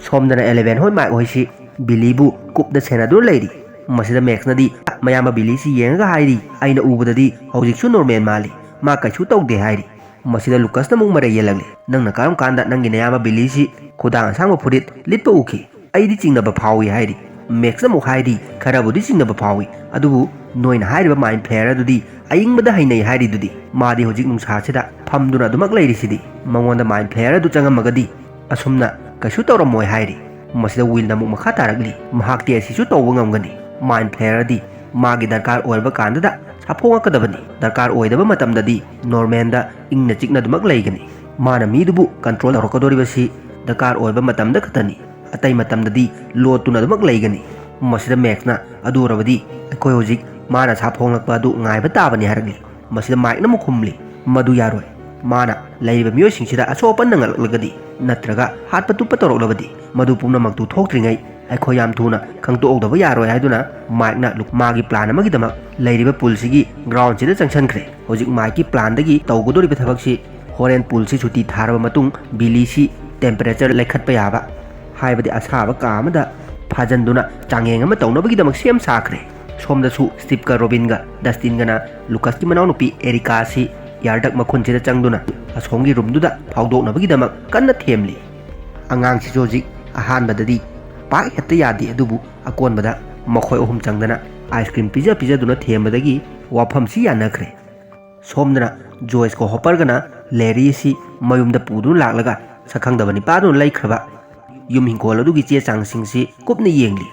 ꯁꯣꯝꯗꯅ ꯑꯦꯂꯦꯚꯦꯟ ꯍꯣꯏ ꯃꯥꯏꯛ ꯍꯣꯏꯁꯤ ꯕꯤꯂꯤꯕꯨ ꯀꯨꯞꯅ ꯁꯦꯟꯅꯗꯨꯅ ꯂꯩꯔꯤ꯫ ꯃꯁꯤꯗ ꯃꯦꯛꯁꯅꯗꯤ ꯃꯌꯥꯝꯕ ꯕꯤꯂꯤꯁꯤ ꯌꯦꯡꯉꯒ ꯍꯥꯏꯔꯤ, "ꯑꯩꯅ ꯎꯕꯗꯗꯤ ꯍꯧꯖꯤꯛꯁꯨ ꯅꯣꯔꯃꯦꯜ ꯃꯥꯜꯂꯤ, ꯃꯥ ꯀꯩꯁꯨ ꯇꯧꯗꯦ" ꯍꯥꯏꯔꯤ꯫ ꯃꯁꯤꯗ ꯂꯨꯀꯁꯅ ꯑꯃꯨꯛ ꯃꯔꯩ ꯌꯦꯜꯂꯛꯂꯤ, "ꯅꯪꯅ ꯀꯔꯝ ꯀꯥꯟꯗ ꯅꯪꯒꯤ ꯅꯌꯥꯝꯕ ꯕꯤꯂꯤꯁꯤ ꯈꯨꯗꯥꯡ ꯑꯁꯥꯡꯕ ꯐꯨꯔꯤꯠ ꯂꯤꯠꯄ ꯎꯈꯤ? ꯑꯩꯗꯤ ꯆꯤꯡꯅꯕ ꯐꯥꯎꯏ" ꯍꯥꯏꯔꯤ꯫ ꯃꯦꯛꯁꯅ ꯑꯃꯨꯛ ꯍꯥꯏꯔꯤ, "ꯈꯔꯕꯨꯗꯤ ꯆꯤꯡꯅꯕ ꯐꯥꯎꯏ, ꯑꯗꯨꯕꯨ ꯅꯣꯏꯅ ꯍꯥꯏꯔꯤꯕ ꯃꯥꯏꯟ ꯐ꯭ꯂꯦꯌꯔ ꯑꯗꯨꯗꯤ ꯑꯏꯪꯕꯗ ꯍꯩꯅꯩ ꯍꯥꯏꯔꯤꯗꯨꯗꯤ? ꯃꯥꯗꯤ ꯍꯧꯖꯤꯛ ꯅꯨꯡꯁꯥꯁꯤꯗ ꯐꯝꯗꯨꯅ ꯑꯗꯨꯃꯛ ꯂꯩꯔꯤꯁꯤꯗꯤ꯫ ꯃꯉꯣꯟꯗ ꯃꯥꯏꯟ ꯐ꯭ꯂꯦꯌꯔ ꯑꯗꯨ ꯆꯪꯉꯝꯃꯒꯗꯤ ꯑꯁꯨꯝꯅ ꯀꯩꯁꯨ ꯇꯧꯔꯝꯃꯣꯏ" ꯍꯥꯏꯔꯤ꯫ ꯃꯁꯤꯗ ꯋꯤꯜꯅ ꯑꯃꯨꯛ ꯃꯈꯥ ꯇꯥꯔꯛꯂꯤ, "ꯃꯍꯥꯛꯇꯤ ꯑꯁꯤꯁꯨ ꯇꯧꯕ ꯉꯝꯒꯅꯤ꯫ ꯃꯥꯏꯟ ꯐ꯭ꯂꯦꯌꯔꯗꯤ ꯃꯥꯒꯤ ꯗꯔꯀꯥꯔ ꯑꯣꯏꯔꯕ ꯀꯥꯟꯗꯗ ꯁꯥꯐꯣꯡꯉꯛꯀꯗꯕꯅꯤ꯫ ꯗꯔꯀꯥꯔ ꯑꯣꯏꯗꯕ ꯃꯇꯝꯗꯗꯤ ꯅꯣꯔꯃꯦꯜꯗ ꯏꯪꯅ ꯆꯤꯛꯅ ꯑꯗꯨꯃꯛ ꯂꯩꯒꯅꯤ꯫ ꯃꯥꯅ ꯃꯤꯗꯨꯕꯨ ꯀꯟꯇ꯭ꯔꯣꯜ ꯇꯧꯔꯛꯀꯗꯧꯔꯤꯕꯁꯤ ꯗꯔꯀꯥꯔ ꯑꯣꯏꯕ ꯃꯇꯝꯗ ꯈꯛꯇꯅꯤ꯫ ꯑꯇꯩ ꯃꯇꯝꯗꯗꯤ ꯂꯣꯠꯇꯨꯅ ꯑꯗꯨꯃꯛ ꯂꯩꯒꯅꯤ"꯫ ꯃꯁꯤꯗ ꯃꯦꯛꯁꯅ, "ꯑꯗꯨ ꯑꯣꯏꯔꯕꯗꯤ ꯑꯩꯈꯣꯏ ꯍꯧꯖꯤꯛ ꯃꯥꯅ ꯁꯥꯐꯣꯡꯂꯛꯄ ꯑꯗꯨ ꯉꯥꯏꯕ ꯇꯥꯕꯅꯤ" ꯍꯥꯏꯔꯛꯂꯤ꯫ ꯃꯁꯤꯗ ꯃꯥꯏꯛꯅ ꯑꯃꯨꯛ ꯈꯨꯝꯂꯤ, "ꯃꯗꯨ ꯌꯥꯔꯣꯏ꯫ ꯃꯥꯅ ꯂꯩꯔꯤꯕ ꯃꯤꯑꯣꯏꯁꯤꯡꯁꯤꯗ ꯑꯁꯣꯛ ꯑꯄꯟ ꯅꯪꯂꯛꯂꯒꯗꯤ, ꯅꯠꯇ꯭ꯔꯒ ꯍꯥꯠꯄ ꯇꯨꯞꯄ ꯇꯧꯔꯛꯂꯕꯗꯤ, ꯃꯗꯨ ꯄꯨꯝꯅꯃꯛꯇꯨ ꯊꯣꯛꯇ꯭ꯔꯤꯉꯩ ꯑꯩꯈꯣꯏ ꯌꯥꯝ ꯊꯨꯅ ꯈꯪꯗꯣꯛꯍꯧꯗꯕ ꯌꯥꯔꯣꯏ" ꯍꯥꯏꯗꯨꯅ ꯃꯥꯏꯛꯅ ꯂꯨꯛ-, ꯃꯥꯒꯤ ꯄ꯭ꯂꯥꯟ ꯑꯃꯒꯤꯗꯃꯛ ꯂꯩꯔꯤꯕ ꯄꯨꯜꯁꯤꯒꯤ ꯒ꯭ꯔꯥꯎꯟꯁꯤꯗ ꯆꯪꯁꯤꯟꯈ꯭ꯔꯦ꯫ ꯍꯧꯖꯤꯛ ꯃꯥꯏꯛꯀꯤ ꯄ꯭ꯂꯥꯟꯗꯒꯤ ꯇꯧꯒꯗꯧꯔꯤꯕ ꯊꯕꯛꯁꯤ ꯍꯣꯔꯦꯟ ꯄꯨꯜꯁꯤ ꯁꯨꯇꯤ ꯊꯥꯔꯕ ꯃꯇꯨꯡ ꯕꯤꯂꯤꯁꯤ ꯇꯦꯝꯄꯔꯦꯆꯔ ꯂꯩꯈꯠꯄ ꯌꯥꯕ, ꯍꯥꯏꯕꯗꯤ ꯑꯁꯥꯕ ꯀꯥ ꯑꯃꯗ ꯐꯥꯖꯟꯗꯨꯅ ꯆꯥꯡꯌꯦꯡ ꯑꯃ ꯇꯧꯅꯕꯒꯤꯗꯃꯛ ꯁꯦꯝ ꯁꯥꯈ꯭ꯔꯦ꯫ ꯁꯣꯝꯗꯁꯨ ꯁ꯭ꯇꯤꯞꯀ ꯔꯣꯕꯤꯟꯒ ꯗꯁꯇꯤꯟꯒꯅ ꯂꯨꯀꯁꯀꯤ ꯃꯅꯥꯎꯅꯨꯄꯤ ꯑꯦꯔꯤꯀꯥ ꯑꯁꯤ ꯌꯥꯔꯗꯛ ꯃꯈꯨꯟꯁꯤꯗ ꯆꯪꯗꯨꯅ ꯑꯁꯣꯝꯒꯤ ꯔꯨꯝꯗꯨꯗ ꯐꯥꯎꯗꯣꯛꯅꯕꯒꯤꯗꯃꯛ ꯀꯟꯅ ꯊꯦꯝꯂꯤ꯫ ꯑꯉꯥꯡꯁꯤꯁꯨ ꯍꯧꯖꯤꯛ ꯑꯍꯥꯟꯕꯗꯗꯤ ꯄꯥꯛ ꯍꯦꯛꯇ ꯌꯥꯗꯦ, ꯑꯗꯨꯕꯨ ꯑꯀꯣꯟꯕꯗ ꯃꯈꯣꯏ ꯑꯍꯨꯝ ꯆꯪꯗꯅ ꯑꯥꯏꯁ ꯀ꯭ꯔꯤꯝ ꯄꯤꯖ ꯄꯤꯖꯗꯨꯅ ꯊꯦꯝꯕꯗꯒꯤ ꯋꯥꯐꯝꯁꯤ ꯌꯥꯅꯈ꯭ꯔꯦ꯫ ꯁꯣꯝꯗꯅ ꯖꯣꯏꯁꯀ ꯍꯣꯄꯔꯒꯅ ꯂꯦꯔꯤ ꯑꯁꯤ ꯃꯌꯨꯝꯗ ꯄꯨꯗꯨꯅ ꯂꯥꯛꯂꯒ ꯁꯛꯈꯪꯗꯕ ꯅꯤꯄꯥꯗꯨꯅ ꯂꯩꯈ꯭ꯔꯕ ꯌꯨꯝ ꯍꯤꯡꯒꯣꯜ ꯑꯗꯨꯒꯤ ꯆꯦ ꯆꯥꯡꯁꯤꯡꯁꯤ ꯀꯨꯞꯅ ꯌꯦꯡꯂꯤ꯫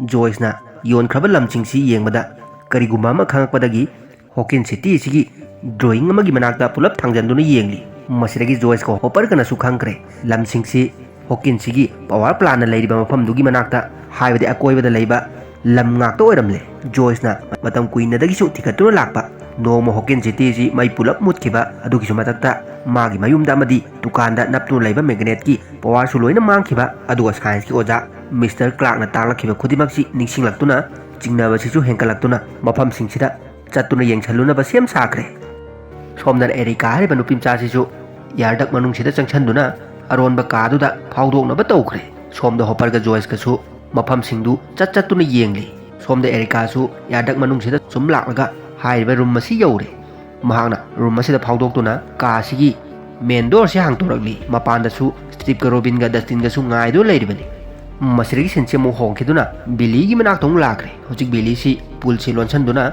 ꯖꯣꯏꯁꯅ ꯌꯣꯟꯈ꯭ꯔꯕ ꯂꯝꯁꯤꯡꯁꯤ ꯌꯦꯡꯕꯗ ꯀꯔꯤꯒꯨꯝꯕ ꯑꯃ ꯈꯪꯂꯛꯄꯗꯒꯤ ꯍꯣꯀꯤꯟ ꯁꯤꯇꯤ ꯑꯁꯤꯒꯤ ꯗ꯭ꯔꯣꯌꯤꯡ ꯑꯃꯒꯤ ꯃꯅꯥꯛꯇ ꯄꯨꯂꯞ ꯊꯥꯡꯖꯟꯗꯨꯅ ꯌꯦꯡꯂꯤ꯫ ꯃꯁꯤꯗꯒꯤ ꯖꯣꯏꯁꯀ ꯍꯣꯄꯔꯒꯅꯁꯨ ꯈꯪꯈ꯭ꯔꯦ, ꯂꯝꯁꯤꯡꯁꯤ ꯍꯣꯀꯤꯟꯁꯤꯒꯤ ꯄꯋꯥꯔ ꯄ꯭ꯂꯥꯟꯅ ꯂꯩꯔꯤꯕ ꯃꯐꯝꯗꯨꯒꯤ ꯃꯅꯥꯛꯇ, ꯍꯥꯏꯕꯗꯤ ꯑꯀꯣꯏꯕꯗ ꯂꯩꯕ ꯂꯝ ꯉꯥꯛꯇ ꯑꯣꯏꯔꯝꯂꯦ꯫ ꯖꯣꯏꯁꯅ ꯃꯇꯝ ꯀꯨꯏꯅꯗꯒꯤꯁꯨ ꯊꯤꯒꯠꯇꯨꯅ ꯂꯥꯛꯄ ꯅꯣꯡꯃ ꯍꯣꯀꯤꯟ ꯁꯤꯇꯤꯁꯤ ꯃꯩ ꯄꯨꯂꯞ ꯃꯨꯠꯈꯤꯕ ꯑꯗꯨꯒꯤꯁꯨ ꯃꯊꯛꯇ ꯃꯥꯒꯤ ꯃꯌꯨꯝꯗ ꯑꯃꯗꯤ ꯗꯨꯀꯥꯟꯗ ꯅꯞꯇꯨꯅ ꯂꯩꯕ ꯃꯦꯒꯅꯦꯠꯀꯤ ꯄꯋꯥꯔꯁꯨ ꯂꯣꯏꯅ ꯃꯥꯡꯈꯤꯕ, ꯑꯗꯨꯒ ꯁꯥꯏꯟꯁꯀꯤ ꯑꯣꯖꯥ ꯃꯤꯁꯇꯔ ꯀ꯭ꯂꯥꯔꯛꯅ ꯇꯥꯛꯂꯛꯈꯤꯕ ꯈꯨꯗꯤꯡꯃꯛꯁꯤ ꯅꯤꯡꯁꯤꯡꯂꯛꯇꯨꯅ ꯆꯤꯡꯅꯕꯁꯤꯁꯨ ꯍꯦꯟꯒꯠꯂꯛꯇꯨꯅ ꯃꯐꯝꯁꯤꯡꯁꯤꯗ ꯆꯠꯇꯨꯅ ꯌꯦꯡꯁꯜꯂꯨꯅꯕ ꯁꯦꯝ ꯁꯥꯈ꯭ꯔꯦ꯫ ꯁꯣꯝꯗꯅ ꯑꯦꯔꯤꯀꯥ ꯍꯥꯏꯔꯤꯕ ꯅꯨꯄꯤ ꯃꯆꯥꯁꯤꯁꯨ ꯏꯌꯥꯔꯗꯛ ꯃꯅꯨꯡꯁꯤꯗ ꯆꯪꯁꯤꯟꯗꯨꯅ ꯑꯔꯣꯟꯕ ꯀꯥꯗꯨꯗ ꯐꯥꯎꯗꯣꯛꯅꯕ ꯇꯧꯈ꯭ꯔꯦ꯫ ꯁꯣꯝꯗ ꯍꯣꯄꯔꯒ ꯖꯣꯏꯁꯀꯁꯨ ꯃꯐꯝꯁꯤꯡꯗꯨ ꯆꯠ ꯆꯠꯇꯨꯅ ꯌꯦꯡꯂꯤ꯫ ꯁꯣꯝꯗ ꯑꯦꯔꯤꯀꯥꯁꯨ ꯏꯌꯥꯔꯗꯛ ꯃꯅꯨꯡꯁꯤꯗ ꯁꯨꯝ ꯂꯥꯛꯂꯒ ꯍꯥꯏꯔꯤꯕ ꯔꯨꯝ ꯑꯁꯤ ꯌꯧꯔꯦ꯫ ꯃꯍꯥꯛꯅ ꯔꯨꯝ ꯑꯁꯤꯗ ꯐꯥꯎꯗꯣꯛꯇꯨꯅ ꯀꯥ ꯑꯁꯤꯒꯤ ꯃꯦꯟ ꯗꯣꯔꯁꯤ ꯍꯥꯡꯗꯣꯔꯛꯂꯤ꯫ ꯃꯄꯥꯟꯗꯁꯨ ꯁ꯭ꯇꯤꯞꯀ ꯔꯣꯕꯤꯟꯒ ꯗꯁꯇꯤꯟꯒꯁꯨ ꯉꯥꯏꯗꯨꯅ ꯂꯩꯔꯤꯕꯅꯤ꯫ ꯃꯁꯤꯗꯒꯤ ꯁꯤꯟꯁꯤ ꯑꯃꯨꯛ ꯍꯣꯡꯈꯤꯗꯨꯅ ꯕꯤꯂꯤꯒꯤ ꯃꯅꯥꯛꯇ ꯑꯃꯨꯛ ꯂꯥꯛꯈ꯭ꯔꯦ꯫ ꯍꯧꯖꯤꯛ ꯕꯤꯂꯤꯁꯤ ꯄꯨꯜꯁꯤ ꯂꯣꯟꯁꯤꯟꯗꯨꯅ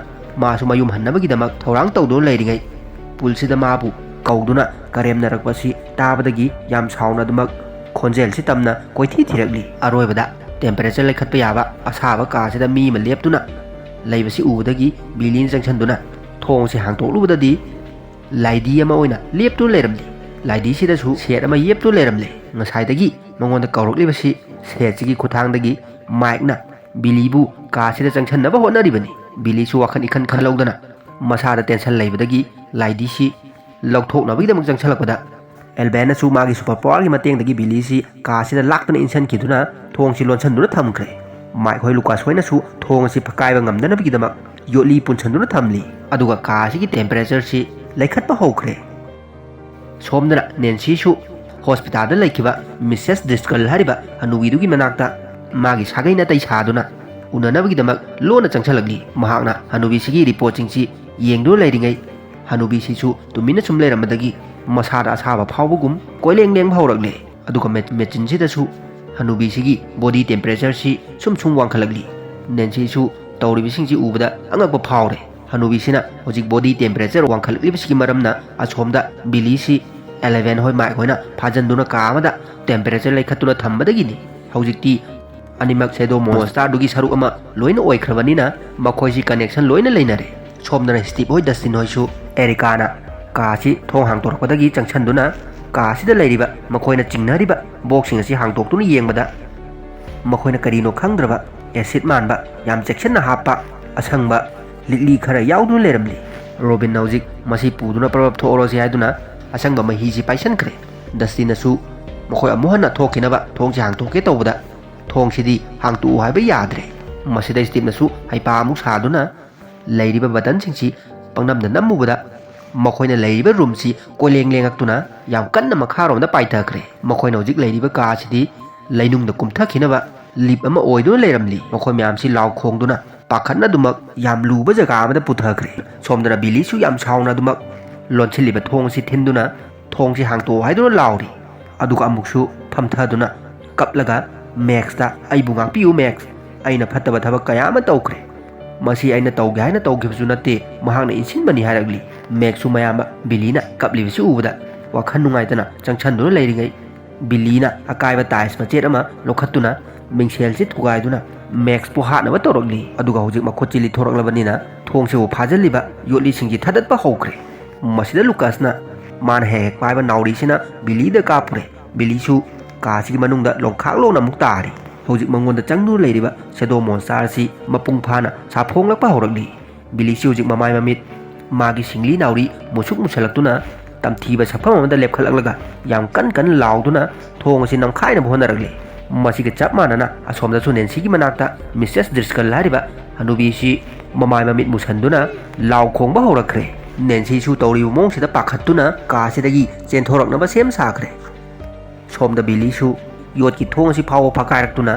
ꯃꯥꯁꯨ ꯃꯌꯨꯝ ꯍꯟꯅꯕꯒꯤꯗꯃꯛ ꯊꯧꯔꯥꯡ ꯇꯧꯗꯨꯅ ꯂꯩꯔꯤꯉꯩ, ꯄꯨꯜꯁꯤꯗ ꯃꯥꯕꯨ ꯀꯧꯗꯨꯅ ꯀꯔꯦꯝꯅꯔꯛꯄꯁꯤ ꯇꯥꯕꯗꯒꯤ ꯌꯥꯝ ꯁꯥꯎꯅ ꯑꯗꯨꯃꯛ ꯈꯣꯟꯖꯦꯜꯁꯤ ꯇꯝꯅ ꯀꯣꯏꯊꯤ ꯊꯤꯔꯛꯂꯤ꯫ ꯑꯔꯣꯏꯕꯗ ꯇꯦꯝꯄꯔꯦꯆꯔ ꯂꯩꯈꯠꯄ ꯌꯥꯕ ꯑꯁꯥꯕ ꯀꯥꯁꯤꯗ ꯃꯤ ꯑꯃ ꯂꯦꯞꯇꯨꯅ ꯂꯩꯕꯁꯤ ꯎꯕꯗꯒꯤ ꯕꯤꯂꯤꯅ ꯆꯪꯁꯤꯟꯗꯨꯅ ꯊꯣꯡꯁꯤ ꯍꯥꯡꯇꯣꯛꯂꯨꯕꯗꯗꯤ ꯂꯥꯏꯗꯤ ꯑꯃ ꯑꯣꯏꯅ ꯂꯦꯞꯇꯨꯅ ꯂꯩꯔꯝꯂꯤ꯫ ꯂꯥꯏꯗꯤꯁꯤꯗꯁꯨ ꯁꯦꯠ ꯑꯃ ꯌꯦꯞꯇꯨꯅ ꯂꯩꯔꯝꯂꯦ꯫ ꯉꯁꯥꯏꯗꯒꯤ ꯃꯉꯣꯟꯗ ꯀꯧꯔꯛꯂꯤꯕꯁꯤ ꯁꯦꯠꯁꯤꯒꯤ ꯈꯨꯠꯊꯥꯡꯗꯒꯤ ꯃꯥꯏꯛꯅ ꯕꯤꯂꯤꯕꯨ ꯀꯥꯁꯤꯗ ꯆꯪꯁꯟꯅꯕ ꯍꯣꯠꯅꯔꯤꯕꯅꯤ꯫ ꯕꯤꯂꯤꯁꯨ ꯋꯥꯈꯜ ꯏꯈꯟ ꯈꯜꯍꯧꯗꯅ ꯃꯁꯥꯗ ꯇꯦꯟꯁꯟ ꯂꯩꯕꯗꯒꯤ ꯂꯥꯏꯗꯤꯁꯤ ꯂꯧꯊꯣꯛꯅꯕꯒꯤꯗꯃꯛ ꯆꯪꯁꯜꯂꯛꯄꯗ ꯑꯦꯜꯕꯦꯟꯅꯁꯨ ꯃꯥꯒꯤ ꯁꯨꯄꯔ ꯄꯋꯥꯔꯒꯤ ꯃꯇꯦꯡꯗꯒꯤ ꯕꯤꯂꯤꯁꯤ ꯀꯥꯁꯤꯗ ꯂꯥꯛꯇꯅ ꯏꯟꯁꯤꯟꯈꯤꯗꯨꯅ ꯊꯣꯡꯁꯤ ꯂꯣꯟꯁꯤꯟꯗꯨꯅ ꯊꯝꯈ꯭ꯔꯦ꯫ ꯃꯥꯏꯛ ꯍꯣꯏ ꯂꯨꯀꯥꯁ ꯍꯣꯏꯅꯁꯨ ꯊꯣꯡ ꯑꯁꯤ ꯐꯛꯀꯥꯏꯕ ꯉꯝꯗꯅꯕꯒꯤꯗꯃꯛ ꯌꯣꯠꯂꯤ ꯄꯨꯟꯁꯤꯟꯗꯨꯅ ꯊꯝꯂꯤ꯫ ꯑꯗꯨꯒ ꯀꯥ ꯑꯁꯤꯒꯤ ꯇꯦꯝꯄꯔꯦꯆꯔꯁꯤ ꯂꯩꯈꯠꯄ ꯍꯧꯈ꯭ꯔꯦ꯫ ꯁꯣꯝꯗꯅ ꯅꯦꯟꯁꯤꯁꯨ ꯍꯣꯁꯄꯤꯇꯥꯜꯗ ꯂꯩꯈꯤꯕ ꯃꯤꯁꯦꯁ ꯗ꯭ꯔꯤꯁꯀꯜ ꯍꯥꯏꯔꯤꯕ ꯍꯅꯨꯕꯤꯗꯨꯒꯤ ꯃꯅꯥꯛꯇ ꯃꯥꯒꯤ ꯁꯥꯒꯩ ꯅꯥꯇꯩ ꯁꯥꯗꯨꯅ ꯎꯅꯅꯕꯒꯤꯗꯃꯛ ꯂꯣꯟꯅ ꯆꯪꯁꯜꯂꯛꯂꯤ꯫ ꯃꯍꯥꯛꯅ ꯍꯅꯨꯕꯤꯁꯤꯒꯤ ꯔꯤꯄꯣꯔꯠꯁꯤꯡꯁꯤ ꯌꯦꯡꯗꯨꯅ ꯂꯩꯔꯤꯉꯩ, ꯍꯅꯨꯕꯤꯁꯤꯁꯨ ꯇꯨꯃꯤꯟꯅ ꯁꯨꯝ ꯂꯩꯔꯝꯕꯗꯒꯤ ꯃꯁꯥꯗ ꯑꯁꯥꯕ ꯐꯥꯎꯕꯒꯨꯝ ꯀꯣꯏꯂꯦꯡ ꯂꯦꯡꯕ ꯍꯧꯔꯛꯂꯦ꯫ ꯑꯗꯨꯒ ꯃꯦ-, ꯃꯦꯆꯤꯟꯁꯤꯗꯁꯨ ꯍꯅꯨꯕꯤꯁꯤꯒꯤ ꯕꯣꯗꯤ ꯇꯦꯝꯄꯔꯦꯆꯔꯁꯤ ꯁꯨꯝ ꯁꯨꯝ ꯋꯥꯡꯈꯠꯂꯛꯂꯤ꯫ ꯅꯦꯟꯁꯤꯁꯨ ꯇꯧꯔꯤꯕꯁꯤꯡꯁꯤ ꯎꯕꯗ ꯑꯉꯛꯄ ꯐꯥꯎꯔꯦ꯫ ꯍꯅꯨꯕꯤꯁꯤꯅ ꯍꯧꯖꯤꯛ ꯕꯣꯗꯤ ꯇꯦꯝꯄꯔꯦꯆꯔ ꯋꯥꯡꯈꯠꯂꯛꯂꯤꯕꯁꯤꯒꯤ ꯃꯔꯝꯅ ꯑꯁꯣꯝꯗ ꯕꯤꯂꯤꯁꯤ ꯑꯦꯂꯦꯚꯦꯟ ꯍꯣꯏ ꯃꯥꯏꯛ ꯍꯣꯏꯅ ꯐꯥꯖꯟꯗꯨꯅ ꯀꯥ ꯑꯃꯗ ꯇꯦꯝꯄꯔꯦꯆꯔ ꯂꯩꯈꯠꯇꯨꯅ ꯊꯝꯕꯗꯒꯤꯅꯤ꯫ ꯍꯧꯖꯤꯛꯇꯤ ꯑꯅꯤꯃꯛ ꯁꯦꯗꯣ ꯃꯣꯟꯁꯇꯥꯔꯗꯨꯒꯤ ꯁꯔꯨꯛ ꯑꯃ ꯂꯣꯏꯅ ꯑꯣꯏꯈ꯭ꯔꯕꯅꯤꯅ ꯃꯈꯣꯏꯁꯤ ꯀꯅꯦꯛꯁꯟ ꯂꯣꯏꯅ ꯂꯩꯅꯔꯦ꯫ ꯁꯣꯝꯗꯅ ꯁ꯭ꯇꯤꯞ ꯍꯣꯏ, ꯗꯁꯇꯤꯟ ꯍꯣꯏꯁꯨ ꯑꯦꯔꯤꯀꯥꯅ ꯀꯥꯁꯤ ꯊꯣꯡ ꯍꯥꯡꯗꯣꯔꯛꯄꯗꯒꯤ ꯆꯪꯁꯟꯗꯨꯅ ꯀꯥꯁꯤꯗ ꯂꯩꯔꯤꯕ ꯃꯈꯣꯏꯅ ꯆꯤꯡꯅꯔꯤꯕ ꯕꯣꯛꯁꯁꯤꯡ ꯑꯁꯤ ꯍꯥꯡꯗꯣꯛꯇꯨꯅ ꯌꯦꯡꯕꯗ ꯃꯈꯣꯏꯅ ꯀꯔꯤꯅꯣ ꯈꯪꯗ꯭ꯔꯕ ꯑꯦꯁꯤꯗ ꯃꯥꯟꯕ, ꯌꯥꯝ ꯆꯦꯛꯁꯤꯟꯅ ꯍꯥꯞꯄ ꯑꯁꯪꯕ ꯂꯤꯛꯂꯤ ꯈꯔ ꯌꯥꯎꯗꯨꯅ ꯂꯩꯔꯝꯂꯤ꯫ ꯔꯣꯕꯤꯟꯅ ꯍꯧꯖꯤꯛ ꯃꯁꯤ ꯄꯨꯗꯨꯅ ꯄ꯭ꯔꯞ ꯄ꯭ꯔꯞ ꯊꯣꯛꯍꯧꯔꯁꯤ ꯍꯥꯏꯗꯨꯅ ꯑꯁꯪꯕ ꯃꯍꯤꯁꯤ ꯄꯥꯏꯁꯟꯈ꯭ꯔꯦ꯫ ꯗꯁꯇꯤꯟꯅꯁꯨ ꯃꯈꯣꯏ ꯑꯃꯨꯛ ꯍꯟꯅ ꯊꯣꯛꯈꯤꯅꯕ ꯊꯣꯡꯁꯤ ꯍꯥꯡꯇꯣꯛꯀꯦ ꯇꯧꯕꯗ, ꯊꯣꯡꯁꯤꯗꯤ ꯍꯥꯡꯇꯣꯛꯎ ꯍꯥꯏꯕ ꯌꯥꯗ꯭ꯔꯦ꯫ ꯃꯁꯤꯗ ꯁ꯭ꯇꯤꯞꯅꯁꯨ ꯍꯩꯄꯥ ꯑꯃꯨꯛ ꯁꯥꯗꯨꯅ ꯂꯩꯔꯤꯕ ꯕꯇꯟꯁꯤꯡꯁꯤ ꯄꯪꯅꯝꯗ ꯅꯝꯃꯨꯕꯗ, ꯃꯈꯣꯏꯅ ꯂꯩꯔꯤꯕ ꯔꯨꯝꯁꯤ ꯀꯣꯏꯂꯦꯡ ꯂꯦꯡꯉꯛꯇꯨꯅ ꯌꯥꯝ ꯀꯟꯅ ꯃꯈꯥꯔꯣꯝꯗ ꯄꯥꯏꯊꯈ꯭ꯔꯦ꯫ ꯃꯈꯣꯏꯅ ꯍꯧꯖꯤꯛ ꯂꯩꯔꯤꯕ ꯀꯥꯁꯤꯗꯤ ꯂꯩꯅꯨꯡꯗ ꯀꯨꯝꯊꯈꯤꯅꯕ ꯂꯤꯞ ꯑꯃ ꯑꯣꯏꯗꯨꯅ ꯂꯩꯔꯝꯂꯤ꯫ ꯃꯈꯣꯏ ꯃꯌꯥꯝꯁꯤ ꯂꯥꯎ ꯈꯣꯡꯗꯨꯅ ꯄꯥꯈꯠꯅ ꯑꯗꯨꯃꯛ ꯌꯥꯝ ꯂꯨꯕ ꯖꯒꯥ ꯑꯃꯗ ꯄꯨꯊꯈ꯭ꯔꯦ꯫ ꯁꯣꯝꯗꯅ ꯕꯤꯂꯤꯁꯨ ꯌꯥꯝ ꯁꯥꯎꯅ ꯑꯗꯨꯃꯛ ꯂꯣꯟꯁꯤꯜꯂꯤꯕ ꯊꯣꯡ ꯑꯁꯤ ꯊꯤꯟꯗꯨꯅ, "ꯊꯣꯡꯁꯤ ꯍꯥꯡꯇꯣꯛꯑꯣ" ꯍꯥꯏꯗꯨꯅ ꯂꯥꯎꯔꯤ꯫ ꯑꯗꯨꯒ ꯑꯃꯨꯛꯁꯨ ꯐꯝꯊꯗꯨꯅ ꯀꯞꯂꯒ ꯃꯦꯛꯁꯇ, "ꯑꯩꯕꯨ ꯉꯥꯛꯄꯤꯌꯨ ꯃꯦꯛꯁ, ꯑꯩꯅ ꯐꯠꯇꯕ ꯊꯕꯛ ꯀꯌꯥ ꯑꯃ ꯇꯧꯈ꯭ꯔꯦ꯫ ꯃꯁꯤ ꯑꯩꯅ ꯇꯧꯒꯦ ꯍꯥꯏꯅ ꯇꯧꯈꯤꯕꯁꯨ ꯅꯠꯇꯦ, ꯃꯍꯥꯛꯅ ꯏꯟꯁꯤꯟꯕꯅꯤ" ꯍꯥꯏꯔꯛꯂꯤ꯫ ꯃꯦꯛꯁꯁꯨ ꯃꯌꯥꯝꯕ ꯕꯤꯂꯤꯅ ꯀꯞꯂꯤꯕꯁꯤ ꯎꯕꯗ ꯋꯥꯈꯜ ꯅꯨꯡꯉꯥꯏꯇꯅ ꯆꯪꯁꯟꯗꯨꯅ ꯂꯩꯔꯤꯉꯩ, ꯕꯤꯂꯤꯅ ꯑꯀꯥꯏꯕ ꯇꯥꯏꯁ ꯃꯆꯦꯠ ꯑꯃ ꯂꯧꯈꯠꯇꯨꯅ ꯃꯤꯡꯁꯦꯜꯁꯤ ꯊꯨꯒꯥꯏꯗꯨꯅ ꯃꯦꯛꯁꯄꯨ ꯍꯥꯠꯅꯕ ꯇꯧꯔꯛꯂꯤ꯫ ꯑꯗꯨꯒ ꯍꯧꯖꯤꯛ ꯃꯈꯨꯠꯁꯤ ꯂꯤꯊꯣꯔꯛꯂꯕꯅꯤꯅ ꯊꯣꯡꯁꯤꯕꯨ ꯐꯥꯖꯤꯜꯂꯤꯕ ꯌꯣꯠꯂꯤꯁꯤꯡꯁꯤ ꯊꯥꯗꯠꯄ ꯍꯧꯈ꯭ꯔꯦ꯫ ꯃꯁꯤꯗ ꯂꯨꯀꯁꯅ ꯃꯥꯅ ꯍꯦꯛ ꯍꯦꯛ ꯄꯥꯏꯕ ꯅꯥꯎꯔꯤꯁꯤꯅ ꯕꯤꯂꯤꯗ ꯀꯥꯞꯄꯨꯔꯦ꯫ ꯕꯤꯂꯤꯁꯨ ꯀꯥꯁꯤꯒꯤ ꯃꯅꯨꯡꯗ ꯂꯣꯡꯈꯥꯛ ꯂꯣꯡꯅ ꯑꯃꯨꯛ ꯇꯥꯔꯤ꯫ ꯍꯧꯖꯤꯛ ꯃꯉꯣꯟꯗ ꯆꯪꯗꯨꯅ ꯂꯩꯔꯤꯕ ꯁꯦꯗꯣ ꯃꯣꯟꯁꯇꯔ ꯑꯁꯤ ꯃꯄꯨꯡ ꯐꯥꯅ ꯁꯥꯐꯣꯡꯂꯛꯄ ꯍꯧꯔꯛꯂꯤ꯫ ꯕꯤꯂꯤꯁꯤ ꯍꯧꯖꯤꯛ ꯃꯃꯥꯏ ꯃꯃꯤꯠ, ꯃꯥꯒꯤ ꯁꯤꯡꯂꯤ ꯅꯥꯎꯔꯤ ꯃꯨꯁꯨꯛ ꯃꯨꯁꯜꯂꯛꯇꯨꯅ ꯇꯝꯊꯤꯕ ꯁꯛꯐꯝ ꯑꯃꯗ ꯂꯦꯞꯈꯠꯂꯛꯂꯒ ꯌꯥꯝ ꯀꯟ ꯀꯟꯅ ꯂꯥꯎꯗꯨꯅ ꯊꯣꯡ ꯑꯁꯤ ꯅꯝꯈꯥꯏꯅꯕ ꯍꯣꯠꯅꯔꯛꯂꯤ꯫ ꯃꯁꯤꯒ ꯆꯞ ꯃꯥꯟꯅꯅ ꯑꯁꯣꯝꯗꯁꯨ ꯅꯦꯟꯁꯤꯒꯤ ꯃꯅꯥꯛꯇ ꯃꯤꯁꯦꯁ ꯗ꯭ꯔꯤꯁꯀꯜ ꯍꯥꯏꯔꯤꯕ ꯍꯅꯨꯕꯤꯁꯤ ꯃꯃꯥꯏ ꯃꯃꯤꯠ ꯃꯨꯁꯟꯗꯨꯅ ꯂꯥꯎ ꯈꯣꯡꯕ ꯍꯧꯔꯛꯈ꯭ꯔꯦ꯫ ꯅꯦꯟꯁꯤꯁꯨ ꯇꯧꯔꯤꯕ ꯃꯑꯣꯡꯁꯤꯗ ꯄꯥꯈꯠꯇꯨꯅ ꯀꯥꯁꯤꯗꯒꯤ ꯆꯦꯟꯊꯣꯔꯛꯅꯕ ꯁꯦꯝ ꯁꯥꯈ꯭ꯔꯦ꯫ ꯁꯣꯝꯗ ꯕꯤꯂꯤꯁꯨ ꯌꯣꯠꯀꯤ ꯊꯣꯡ ꯑꯁꯤ ꯐꯥꯎꯕ ꯐꯛꯀꯥꯏꯔꯛꯇꯨꯅ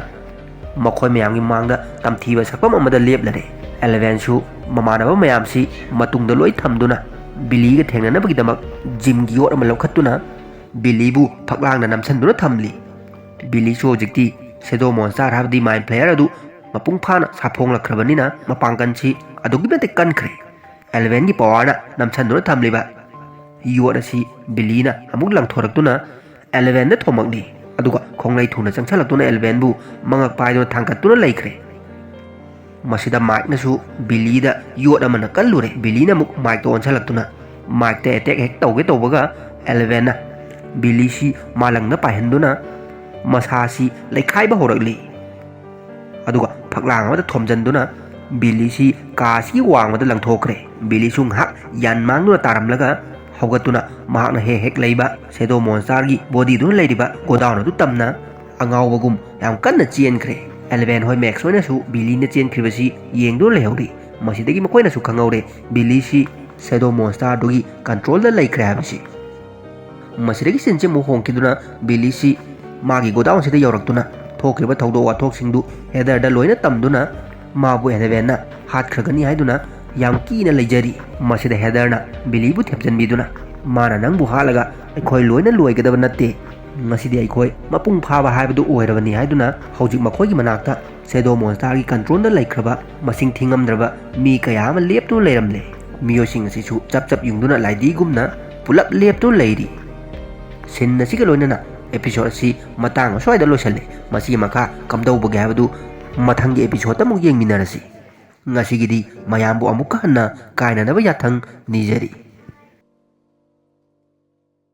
ꯃꯈꯣꯏ ꯃꯌꯥꯝꯒꯤ ꯃꯥꯡꯗ ꯇꯝꯊꯤꯕ ꯁꯛꯐꯝ ꯑꯃꯗ ꯂꯦꯞꯂꯔꯦ꯫ ꯑꯦꯂꯚꯦꯟꯁꯨ ꯃꯃꯥꯟꯅꯕ ꯃꯌꯥꯝꯁꯤ ꯃꯇꯨꯡꯗ ꯂꯣꯏ ꯊꯝꯗꯨꯅ ꯕꯤꯂꯤꯒ ꯊꯦꯡꯅꯅꯕꯒꯤꯗꯃꯛ ꯖꯤꯝꯒꯤ ꯌꯣꯠ ꯑꯃ ꯂꯧꯈꯠꯇꯨꯅ ꯕꯤꯂꯤꯕꯨ ꯐꯛꯂꯥꯡꯗ ꯅꯝꯁꯤꯟꯗꯨꯅ ꯊꯝꯂꯤ꯫ ꯕꯤꯂꯤꯁꯨ ꯍꯧꯖꯤꯛꯇꯤ ꯁꯦꯗꯣ ꯃꯣꯟꯁꯇꯔ ꯍꯥꯏꯕꯗꯤ ꯃꯥꯏꯟ ꯐ꯭ꯂꯦꯌꯔ ꯑꯗꯨ ꯃꯄꯨꯡ ꯐꯥꯅ ꯁꯥꯐꯣꯡꯂꯛꯈ꯭ꯔꯕꯅꯤꯅ ꯃꯄꯥꯡꯒꯜꯁꯤ ꯑꯗꯨꯛꯀꯤ ꯃꯇꯤꯛ ꯀꯟꯈ꯭ꯔꯦ꯫ ꯑꯦꯂꯚꯦꯟꯒꯤ ꯄꯋꯥꯔꯅ ꯅꯝꯁꯤꯟꯗꯨꯅ ꯊꯝꯂꯤꯕ ꯌꯣꯠ ꯑꯁꯤ ꯕꯤꯂꯤꯅ ꯑꯃꯨꯛ ꯂꯪꯊꯣꯔꯛꯇꯨꯅ ꯑꯦꯂꯚꯦꯟꯗ ꯊꯣꯝꯃꯛꯂꯤ꯫ ꯑꯗꯨꯒ ꯈꯣꯡꯂꯩ ꯊꯨꯅ ꯆꯪꯁꯤꯜꯂꯛꯇꯨꯅ ꯑꯦꯂꯚꯦꯟꯕꯨ ꯃꯉꯛ ꯄꯥꯏꯗꯨꯅ ꯊꯥꯡꯒꯠꯇꯨꯅ ꯂꯩꯈ꯭ꯔꯦ꯫ ꯃꯁꯤꯗ ꯃꯥꯏꯛꯅꯁꯨ ꯕꯤꯂꯤꯗ ꯌꯣꯠ ꯑꯃꯅ ꯀꯜꯂꯨꯔꯦ꯫ ꯕꯤꯂꯤꯅ ꯑꯃꯨꯛ ꯃꯥꯏꯛꯇ ꯑꯣꯟꯁꯤꯜꯂꯛꯇꯨꯅ ꯃꯥꯏꯛꯇ ꯑꯦꯇꯦꯛ ꯍꯦꯛ ꯇꯧꯒꯦ ꯇꯧꯕꯒ ꯑꯦꯂꯚꯦꯟꯅ ꯕꯤꯂꯤꯁꯤ ꯃꯥꯂꯪꯗ ꯄꯥꯏꯍꯟꯗꯨꯅ ꯃꯁꯥꯁꯤ ꯂꯩꯈꯥꯏꯕ ꯍꯧꯔꯛꯂꯤ꯫ ꯑꯗꯨꯒ ꯐꯛꯂꯥꯡ ꯑꯃꯗ ꯊꯣꯝꯖꯤꯟꯗꯨꯅ ꯕꯤꯂꯤꯁꯤ ꯀꯥ ꯑꯁꯤꯒꯤ ꯋꯥꯡꯃꯗ ꯂꯪꯊꯣꯛꯈ꯭ꯔꯦ꯫ ꯕꯤꯂꯤꯁꯨ ꯉꯥꯏꯍꯥꯛ ꯌꯥꯟ ꯃꯥꯡꯗꯨꯅ ꯇꯥꯔꯝꯂꯒ ꯍꯧꯒꯠꯇꯨꯅ ꯃꯍꯥꯛꯅ ꯍꯦꯛ ꯍꯦꯛ ꯂꯩꯕ ꯁꯦꯗꯣ ꯃꯣꯟꯁꯇꯥꯔꯒꯤ ꯕꯣꯗꯤꯗꯨꯅ ꯂꯩꯔꯤꯕ ꯒꯣꯗꯥꯎꯟ ꯑꯗꯨ ꯇꯝꯅ ꯑꯉꯥꯎꯕꯒꯨꯝ ꯌꯥꯝ ꯀꯟꯅ ꯆꯦꯟꯈ꯭ꯔꯦ꯫ ꯑꯦꯂꯚꯦꯟ ꯍꯣꯏ ꯃꯦꯛꯁ ꯍꯣꯏꯅꯁꯨ ꯕꯤꯂꯤꯅ ꯆꯦꯟꯈ꯭ꯔꯤꯕꯁꯤ ꯌꯦꯡꯗꯨꯅ ꯂꯩꯍꯧꯔꯤ꯫ ꯃꯁꯤꯗꯒꯤ ꯃꯈꯣꯏꯅꯁꯨ ꯈꯪꯍꯧꯔꯦ ꯕꯤꯂꯤꯁꯤ ꯁꯦꯗꯣ ꯃꯣꯟꯁꯇꯥꯔꯗꯨꯒꯤ ꯀꯟꯇ꯭ꯔꯣꯜꯗ ꯂꯩꯈ꯭ꯔꯦ ꯍꯥꯏꯕꯁꯤ꯫ ꯃꯁꯤꯗꯒꯤ ꯁꯤꯟꯁꯤ ꯑꯃꯨꯛ ꯍꯣꯡꯈꯤꯗꯨꯅ ꯕꯤꯂꯤꯁꯤ ꯃꯥꯒꯤ ꯒꯣꯗꯥꯎꯟꯁꯤꯗ ꯌꯧꯔꯛꯇꯨꯅ ꯊꯣꯛꯈ꯭ꯔꯤꯕ ꯊꯧꯗꯣꯛ ꯋꯥꯊꯣꯛꯁꯤꯡꯗꯨ ꯍꯦꯗꯔꯗ ꯂꯣꯏꯅ ꯇꯝꯗꯨꯅ ꯃꯥꯕꯨ ꯑꯦꯂꯚꯦꯟꯅ ꯍꯥꯠꯈ꯭ꯔꯒꯅꯤ ꯍꯥꯏꯗꯨꯅ ꯌꯥꯝ ꯀꯤꯅ ꯂꯩꯖꯔꯤ꯫ ꯃꯁꯤꯗ ꯍꯦꯗꯔꯅ ꯕꯤꯂꯤꯕꯨ ꯊꯦꯝꯖꯤꯟꯕꯤꯗꯨꯅ ꯃꯥꯅ ꯅꯪꯕꯨ ꯍꯥꯠꯂꯒ ꯑꯩꯈꯣꯏ ꯂꯣꯏꯅ ꯂꯣꯏꯒꯗꯕ ꯅꯠꯇꯦ, ꯉꯁꯤꯗꯤ ꯑꯩꯈꯣꯏ ꯃꯄꯨꯡ ꯐꯥꯕ ꯍꯥꯏꯕꯗꯨ ꯑꯣꯏꯔꯕꯅꯤ ꯍꯥꯏꯗꯨꯅ ꯍꯧꯖꯤꯛ ꯃꯈꯣꯏꯒꯤ ꯃꯅꯥꯛꯇ ꯁꯦꯗꯣ ꯃꯣꯟꯁꯇꯥꯔꯒꯤ ꯀꯟꯇ꯭ꯔꯣꯜꯗ ꯂꯩꯈ꯭ꯔꯕ ꯃꯁꯤꯡ ꯊꯤꯉꯝꯗ꯭ꯔꯕ ꯃꯤ ꯀꯌꯥ ꯑꯃ ꯂꯦꯞꯇꯨꯅ ꯂꯩꯔꯝꯂꯦ꯫ ꯃꯤꯑꯣꯏꯁꯤꯡ ꯑꯁꯤꯁꯨ ꯆꯞ ꯆꯞ ꯌꯨꯡꯗꯨꯅ ꯂꯥꯏꯙꯤꯒꯨꯝꯅ ꯄꯨꯂꯞ ꯂꯦꯞꯇꯨꯅ ꯂꯩꯔꯤ꯫ ꯁꯤꯟ ꯑꯁꯤꯒ ꯂꯣꯏꯅꯅ ꯑꯦꯄꯤꯁꯣꯗ ꯑꯁꯤ ꯃꯇꯥꯡ ꯑꯁ꯭ꯋꯥꯏꯗ ꯂꯣꯏꯁꯤꯜꯂꯦ꯫ ꯃꯁꯤꯒꯤ ꯃꯈꯥ ꯀꯝꯗꯧꯕꯒꯦ ꯍꯥꯏꯕꯗꯨ ꯃꯊꯪꯒꯤ ꯑꯦꯄꯤꯁꯣꯗꯇ ꯑꯃꯨꯛ ꯌꯦꯡꯃꯤꯟꯅꯔꯁꯤ꯫ ꯉꯁꯤꯒꯤꯗꯤ ꯃꯌꯥꯝꯕꯨ ꯑꯃꯨꯛꯀ ꯍꯟꯅ ꯀꯥꯏꯅꯅꯕ ꯌꯥꯊꯪ ꯅꯤꯖꯔꯤ꯫